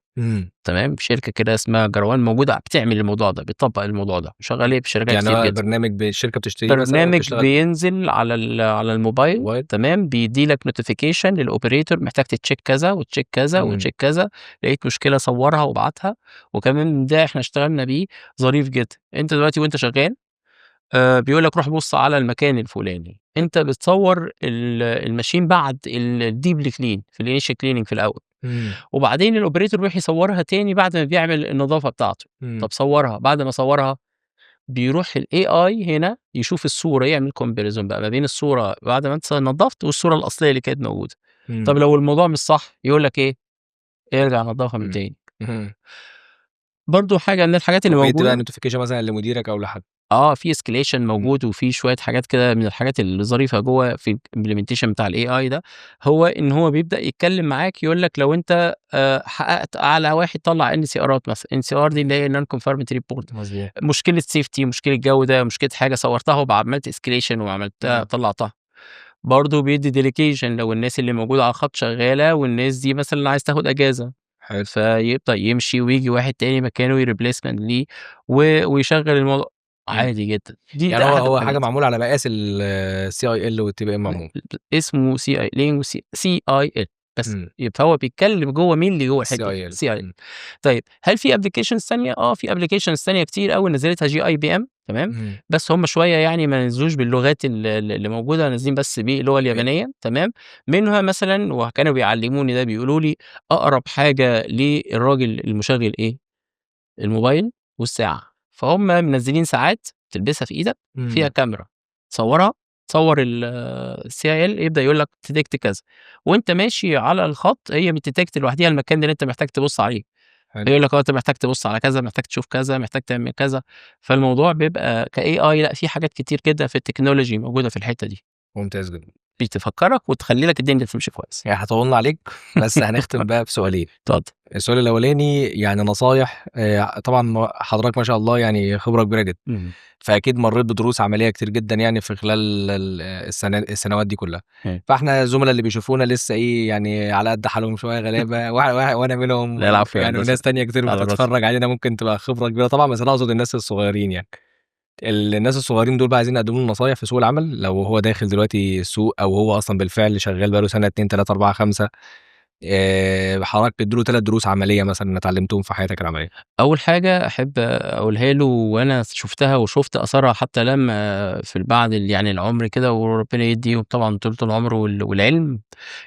تمام، شركة كده اسمها جروان موجودة بتعمل الموضوع ده، بتطبّق الموضوع ده، وشغالين في شركات يعني كتير هو جدًا. برنامج الشركة بتشتريه مثلًا برنامج وبتشتغل بيه؟ بينزل على الموبايل موبايل. تمام، بيدّي لك notification للoperator محتاج تcheck كذا وcheck كذا وcheck كذا، لقيت مشكلة صوّرها وابعتها، وكمان ده إحنا اشتغلنا بيه ظريف جدًا. أنت دلوقتي وأنت شغال بيقول لك روح بُص على المكان الفلاني، أنت بتصوّر الmachine بعد الdeeply clean في الinitial cleaning في الأول، وبعدين الoperator بيروح يصوّرها تاني بعد ما بيعمل النضافة بتاعته. طب صوّرها، بعد ما صوّرها بيروح الAI هنا يشوف الصورة يعمل comparison بقى ما بين الصورة بعد ما أنت نضّفت والصورة الأصلية اللي كانت موجودة. طب لو الموضوع مش صح يقول لك إيه، ارجع نضّفها من تاني. برضه حاجة من الحاجات اللي وبيدّي بقى موجودة notification مثلًا لمديرك أو لحد. آه، في escalation موجود وفي شوية حاجات كده من الحاجات الظريفة جوّه في الimplementation بتاع الAI ده، هو إن هو بيبدأ يتكلم معاك يقول لك لو أنت حققت أعلى واحد طلّع NCRات مثلًا، NCR دي اللي هي non conformity report. مشكلة safety، مشكلة جودة، مشكلة حاجة صورتها وعملت escalation وعملتها طلّعتها. برضه بيدّي delegation لو الناس اللي موجودة على الخط شغالة والناس دي مثلًا عايز تاخد أجازة. فيبدأ يمشي وييجي واحد تاني مكانه replacement ليه ويشغّل الموضوع عادي جدًا. دي يعني ده هو أحد هو حاجة الحاجات. معمولة على مقاس الCIL والTPM عمومًا. اسمه CI Lingo CIL بس. فهو بيتكلم جوّه مين اللي جوّه الحتّة دي CIL. CIL. طيب هل في applications تانية؟ آه، في applications تانية كتير أوي نزّلتها GIBM تمام، بس هم شوية يعني ما نزلوش باللغات ال ال اللي موجودة، نازلين بس باللغة اليابانية تمام، منها مثلًا وكانوا بيعلموني ده بيقولوا لي أقرب حاجة للراجل المشغّل إيه، الموبايل والساعة، فهُم منزّلين ساعات تلبسها في إيدك فيها كاميرا تصوّرها، تصوّر الCIL يبدأ يقول لك detect كذا، وأنت ماشي على الخط هي بتdetect لوحديها المكان اللي أنت محتاج تبُص عليه. يقول لك آه أنت محتاج تبُص على كذا، محتاج تشوف كذا، محتاج تعمل كذا، فالموضوع بيبقى كAI لأ في حاجات كتير جدًا في الtechnology موجودة في الحتّة دي. ممتاز جدًا. بتفكّرك وتخلّي لك الدنيا تمشي كويس. يعني إحنا طوّلنا عليك بس هنختم بقى بسؤالين. اتفضل. السؤال الأولاني يعني نصايح، طبعًا حضرتك ما شاء الله يعني خبرة كبيرة جدًا، فأكيد مرّيت بدروس عملية كتير جدًا يعني في خلال السنوات دي كلّها. فإحنا الزملا اللي بيشوفونا لسه إيه يعني على قد حالهم شوية غلابة وأنا منهم لا العفو يا يعني هندسة. وناس تانية كتير على راسي. بتتفرج علينا ممكن تبقى خبرة كبيرة طبعًا، بس أنا أقصد الناس الصغيرين يعني. الناس الصغيرين دول بقى عايزين نقدم لهم نصايح في سوق العمل، لو هو داخل دلوقتي السوق أو هو أصلًا بالفعل شغال بقى له سنة، 2، 3، 4، 5، حضرتك تدّي له 3 دروس عملية مثلًا اتعلمتهم في حياتك العملية. أول حاجة أحب أقولها له وأنا شُفتها وشُفت أثرها حتى لمّا في بعد يعني العُمر كده وربنا يدّيهم طبعًا طولة العمر والعلم،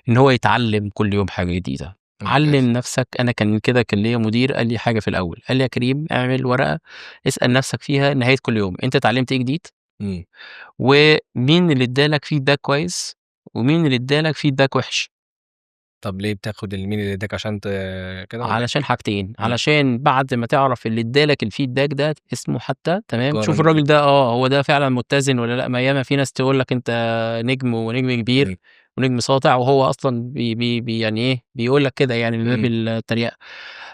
إن هو يتعلم كل يوم حاجة جديدة. علّم نفسك. أنا كان كده كان ليّا مدير قال لي حاجة في الأول، قال لي: "يا كريم اعمل ورقة اسأل نفسك فيها نهاية كل يوم، أنت اتعلمت إيه جديد؟ ومين اللي ادّى لك feedback كويس، ومين اللي ادّى لك feedback وِحِش؟" طب ليه بتاخد مين اللي ادّاك عشان كده والّا إيه؟ علشان حاجتين، علشان بعد ما تعرف اللي ادّى لك الfeedback ده اسمه حتى تمام، تشوف تقارن الراجل ده هو ده فعلًا متّزن والّا لأ، ما ياما في ناس تقول لك أنت نجم ونجم كبير ونجم ساطع وهو أصلًا بي بي بي يعني إيه، بيقول لك كده يعني من باب التريقة.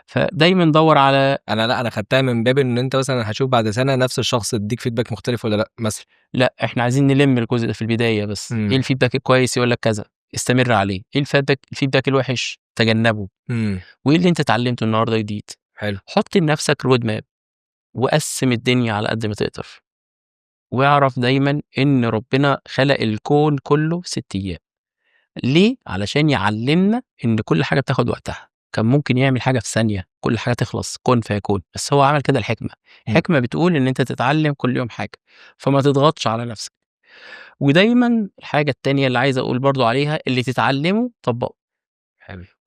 فدايما دور على انا لا، انا خدتها من باب ان انت مثلا هتشوف بعد سنة نفس الشخص يديك feedback مختلف ولا لا مثلا. لا، احنا عايزين نلم الجزء ده في البداية بس. ايه ال feedback الكويس؟ يقول لك كذا، استمر عليه. ايه ال feedback الوحش؟ تجنبه. وايه اللي انت اتعلمته النهارده جديد؟ حلو. حط لنفسك road map وقسم الدنيا على قد ما تقدر، واعرف دايما ان ربنا خلق الكون كله في 6 ايام. ليه؟ علشان يعلمنا ان كل حاجة بتاخد وقتها. كان ممكن يعمل حاجة في ثانية، كل حاجة تخلص كن فيكون، بس هو عمل كده الحكمة. الحكمة بتقول ان انت تتعلم كل يوم حاجة، فما تضغطش على نفسك. ودايما الحاجة التانية اللي عايز اقول برضو عليها، اللي تتعلمه طبقه.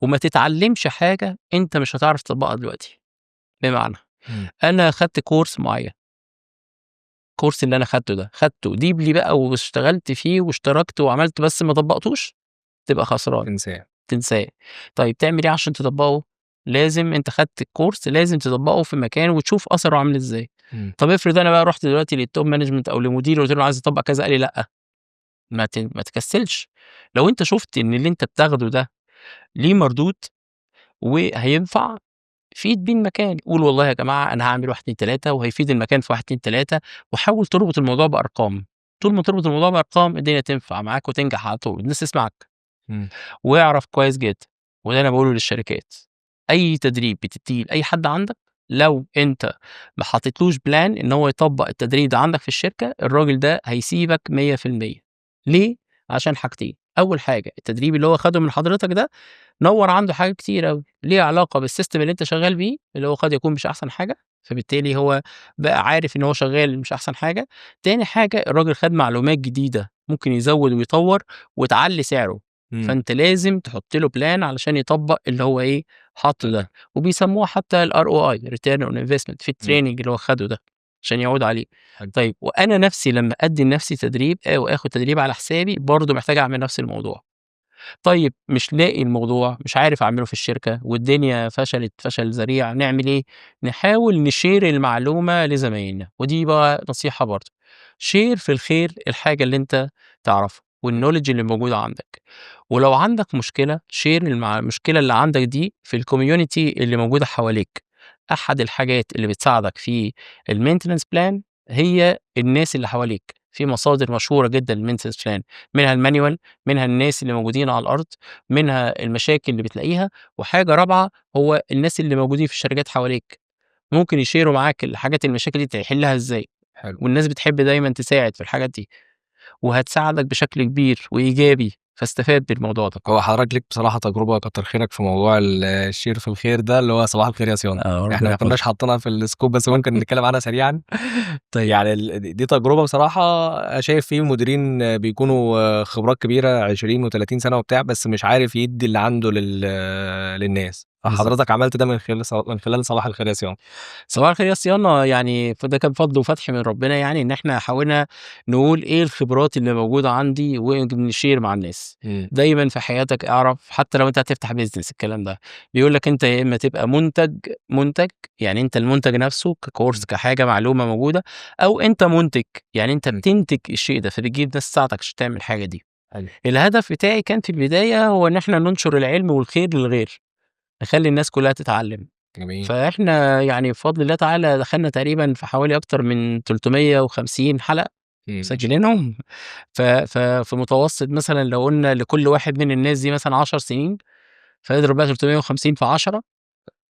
وما تتعلمش حاجة انت مش هتعرف تطبقها دلوقتي. بمعنى انا خدت course معين، ال course اللي انا خدته ده خدته deeply بقى واشتغلت فيه واشتركت وعملت، بس ما طبقتوش، تبقى خسران. تنساه. تنساه. طيب تعمل ايه عشان تطبقه؟ لازم انت خدت ال course لازم تطبقه في مكان وتشوف اثره عامل ازاي. طب افرض انا بقى رحت دلوقتي لل top management او لمديري وقلت له عايز اطبق كذا، قال لي لا. ما تكسلش. لو انت شفت ان اللي انت بتاخده ده ليه مردود وهينفع، فيد بيه المكان، قول والله يا جماعة انا هعمل 1 2 3 وهيفيد المكان في 1 2 3، وحاول تربط الموضوع بارقام. طول ما تربط الموضوع بارقام الدنيا تنفع معاك وتنجح على طول، الناس تسمعك. واعرف كويس جدا، وده انا بقوله للشركات، اي تدريب بتديه لاي حد عندك لو انت ما حطيتلوش plan ان هو يطبق التدريب ده عندك في الشركة، الراجل ده هيسيبك 100%. ليه؟ عشان حاجتين. اول حاجة، التدريب اللي هو خده من حضرتك ده نور عنده حاجات كتير قوي ليها علاقة بال system اللي انت شغال بيه، اللي هو قد يكون مش احسن حاجة، فبالتالي هو بقى عارف ان هو شغال مش احسن حاجة. تاني حاجة، الراجل خد معلومات جديدة ممكن يزود ويطور وتعلي سعره. فانت لازم تحط له plan علشان يطبق اللي هو ايه حاطه ده، وبيسموها حتى ال ROI، return on investment، في ال training اللي هو خده ده عشان يعود عليه. طيب وانا نفسي لما ادي لنفسي تدريب او اخد تدريب على حسابي برضه محتاج اعمل نفس الموضوع. طيب مش لاقي الموضوع، مش عارف اعمله في الشركة، والدنيا فشلت فشل ذريع، نعمل ايه؟ نحاول ن share المعلومة لزمايلنا. ودي بقى نصيحة برضه، share في الخير الحاجة اللي انت تعرفها وال knowledge اللي موجودة عندك. ولو عندك مشكلة share المشكلة اللي عندك دي في ال community اللي موجودة حواليك. احد الحاجات اللي بتساعدك في ال maintenance plan هي الناس اللي حواليك. في مصادر مشهورة جدا لل maintenance plan، منها ال manual، منها الناس اللي موجودين على الارض، منها المشاكل اللي بتلاقيها، وحاجه رابعه هو الناس اللي موجودين في الشركات حواليك ممكن ي share وا معاك الحاجات، المشاكل دي تحلها ازاي. والناس بتحب دايما تساعد في الحاجات دي، وهتساعدك بشكل كبير وايجابي، فاستفاد بالموضوع ده. هو حضرتك ليك بصراحة تجربه كتر خيرك في موضوع ال share في الخير ده، اللي هو صباح الخير يا صيانة. ربنا احنا ما يحفظك. كناش حاطينها في ال scope بس ممكن نتكلم عنها سريعا. طيب. يعني دي تجربه بصراحة شايف فيه مديرين بيكونوا خبرات كبيرة 20 و30 سنة وبتاع، بس مش عارف يدي اللي عنده للناس. فحضرتك عملت ده من خلال صباح الخير يا صيانة. صباح الخير يا صيانة، يعني فده كان فضل وفتح من ربنا، يعني ان احنا حاولنا نقول ايه الخبرات اللي موجودة عندي ون share مع الناس. دايما في حياتك اعرف، حتى لو انت هتفتح business، الكلام ده بيقول لك انت يا اما تبقى منتج، منتج يعني انت المنتج نفسه ك course، كحاجة معلومة موجودة، او انت منتج يعني انت بتنتج الشيء ده، فبتجيب ناس تساعدك عشان تعمل الحاجة دي. الهدف بتاعي كان في البداية هو ان احنا ننشر العلم والخير للغير، نخلي الناس كلها تتعلم. فاحنا يعني بفضل الله تعالى دخلنا تقريبا في حوالي اكتر من 350 حلقة مسجلينهم، ففي متوسط مثلا لو قلنا لكل واحد من الناس دي مثلا 10 سنين، فاضرب بقى 350 في 10،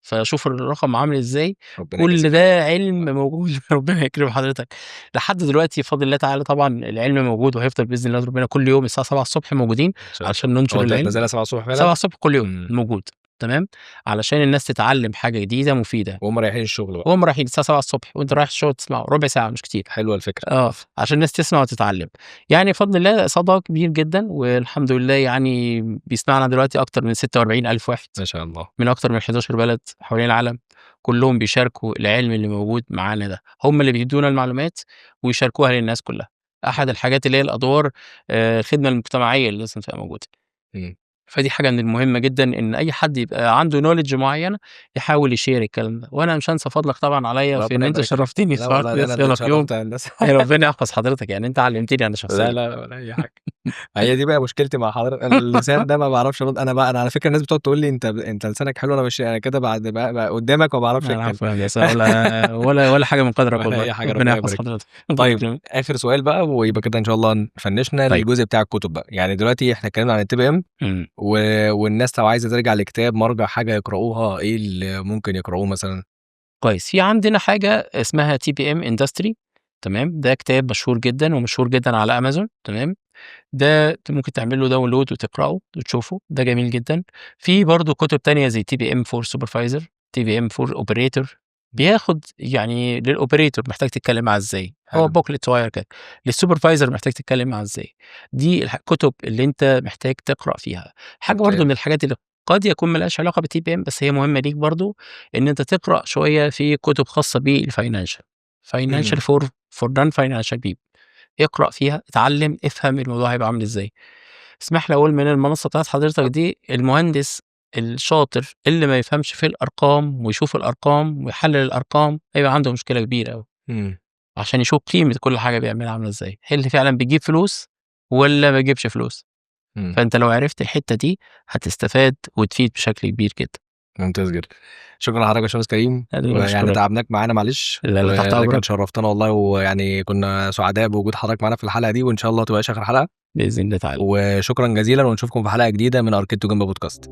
فشوف الرقم عامل ازاي. ربنا كل يجازيك. ده علم موجود. ربنا يكرم حضرتك. لحد دلوقتي بفضل الله تعالى طبعا العلم موجود وهيفضل باذن الله ربنا، كل يوم الساعة 7 الصبح موجودين إن شاء الله. عشان ننشر هو انت العلم. بتنزلها 7 الصبح فعلا؟ 7 الصبح كل يوم موجود، تمام، علشان الناس تتعلم حاجة جديدة مفيدة. وهم رايحين الشغل بقى. وهم رايحين الساعة 7 الصبح، وانت رايح الشغل تسمعه ربع ساعة مش كتير. حلوة الفكرة. عشان الناس تسمع وتتعلم. يعني بفضل الله صدى كبير جدا والحمد لله، يعني بيسمعنا دلوقتي اكتر من 46 الف واحد. ما شاء الله. من اكتر من 11 بلد حوالين العالم، كلهم بيشاركوا العلم اللي موجود معانا ده، هم اللي بيدونا المعلومات ويشاركوها للناس كلها. احد الحاجات اللي هي الادوار، الخدمة المجتمعية اللي لازم تبقى موجودة. فدي حاجة من المهمة جدًا إن أي حد يبقى عنده knowledge معيّنة يحاول يshare الكلام ده، وأنا مش هانسى فضلك طبعًا عليّا في إن ربنا أنت يبارك فيك. شرفتني لا والله ده أنا اللي في يوم. اتشرفت يا هندسة. ربنا يحفظ حضرتك، يعني أنت علمتني أنا لا، شخصيًا. لا، ولا أي حاجة. هي دي بقى مشكلتي مع حضرتك، اللسان ده ما باعرفش أرُد. أنا بقى أنا على فكرة الناس بتقعد تقول لي: "أنت لسانك حلو." أنا مش أنا كده بعد بقى قدامك ما باعرفش لا أتكلم. العفو يا هندسة، ولا حاجة من قدرك ولا والله، أي حاجة، ربنا ربنا يحفظ يبارك لك. حضرتك. ربنا طيب يكرمك. آخر سؤال بقى ويبقى كده إن شاء الله فنشنا طيب. الجزء بتاع الكتب بقى. يعني دلوقتي إحنا اتكلمنا عن الTPM والناس لو عايزة ترجع لكتاب، مرجع، حاجة يقرأوها، إيه اللي ممكن يقرأوه مثلًا؟ كويس، في عندنا حاجة اسمها TPM Industry، تمام، ده كتاب مشهور جدًا ومشهور جدًا على أمازون، تمام، ده أنت ممكن تعمل له download وتقرأه وتشوفه، ده جميل جدًا. في برضه كتب تانية زي TPM for supervisor، TPM for operator، بياخد يعني للoperator محتاج تتكلم معاه إزاي، هو booklet صغير كده، للsupervisor محتاج تتكلم معاه إزاي. دي الكتب اللي أنت محتاج تقرأ فيها. حاجة برضه من الحاجات اللي قد يكون ما لهاش علاقة بالTPM بس هي مهمة ليك برضه، إن أنت تقرأ شوية في كتب خاصة بالfinancial، financial for non financial people. اقرأ فيها، اتعلم، افهم الموضوع هيبقى عامل إزاي. اسمح لي أقول من المنصة بتاعة حضرتك دي، المهندس الشاطر اللي ما يفهمش في الأرقام ويشوف الأرقام ويحلل الأرقام هيبقى عنده مشكلة كبيرة أوي. عشان يشوف قيمة كل حاجة بيعملها عاملة إزاي، هل فعلًا بتجيب فلوس والّا ما بتجيبش فلوس؟ فأنت لو عرفت الحتة دي هتستفاد وتفيد بشكل كبير جدًا. ممتاز جدًا. شكرًا لحضرتك يا باشمهندس كريم، أنا ويعني باشكرك. تعبناك معانا معلش، لا، لا، تحت ولكن أمرك. شرفتنا والله، ويعني كنا سعداء بوجود حضرتك معانا في الحلقة دي، وإن شاء الله ما تبقاش آخر حلقة. بإذن الله تعالى. وشكرًا جزيلًا، ونشوفكم في حلقة جديدة من Architect Gemba Podcast.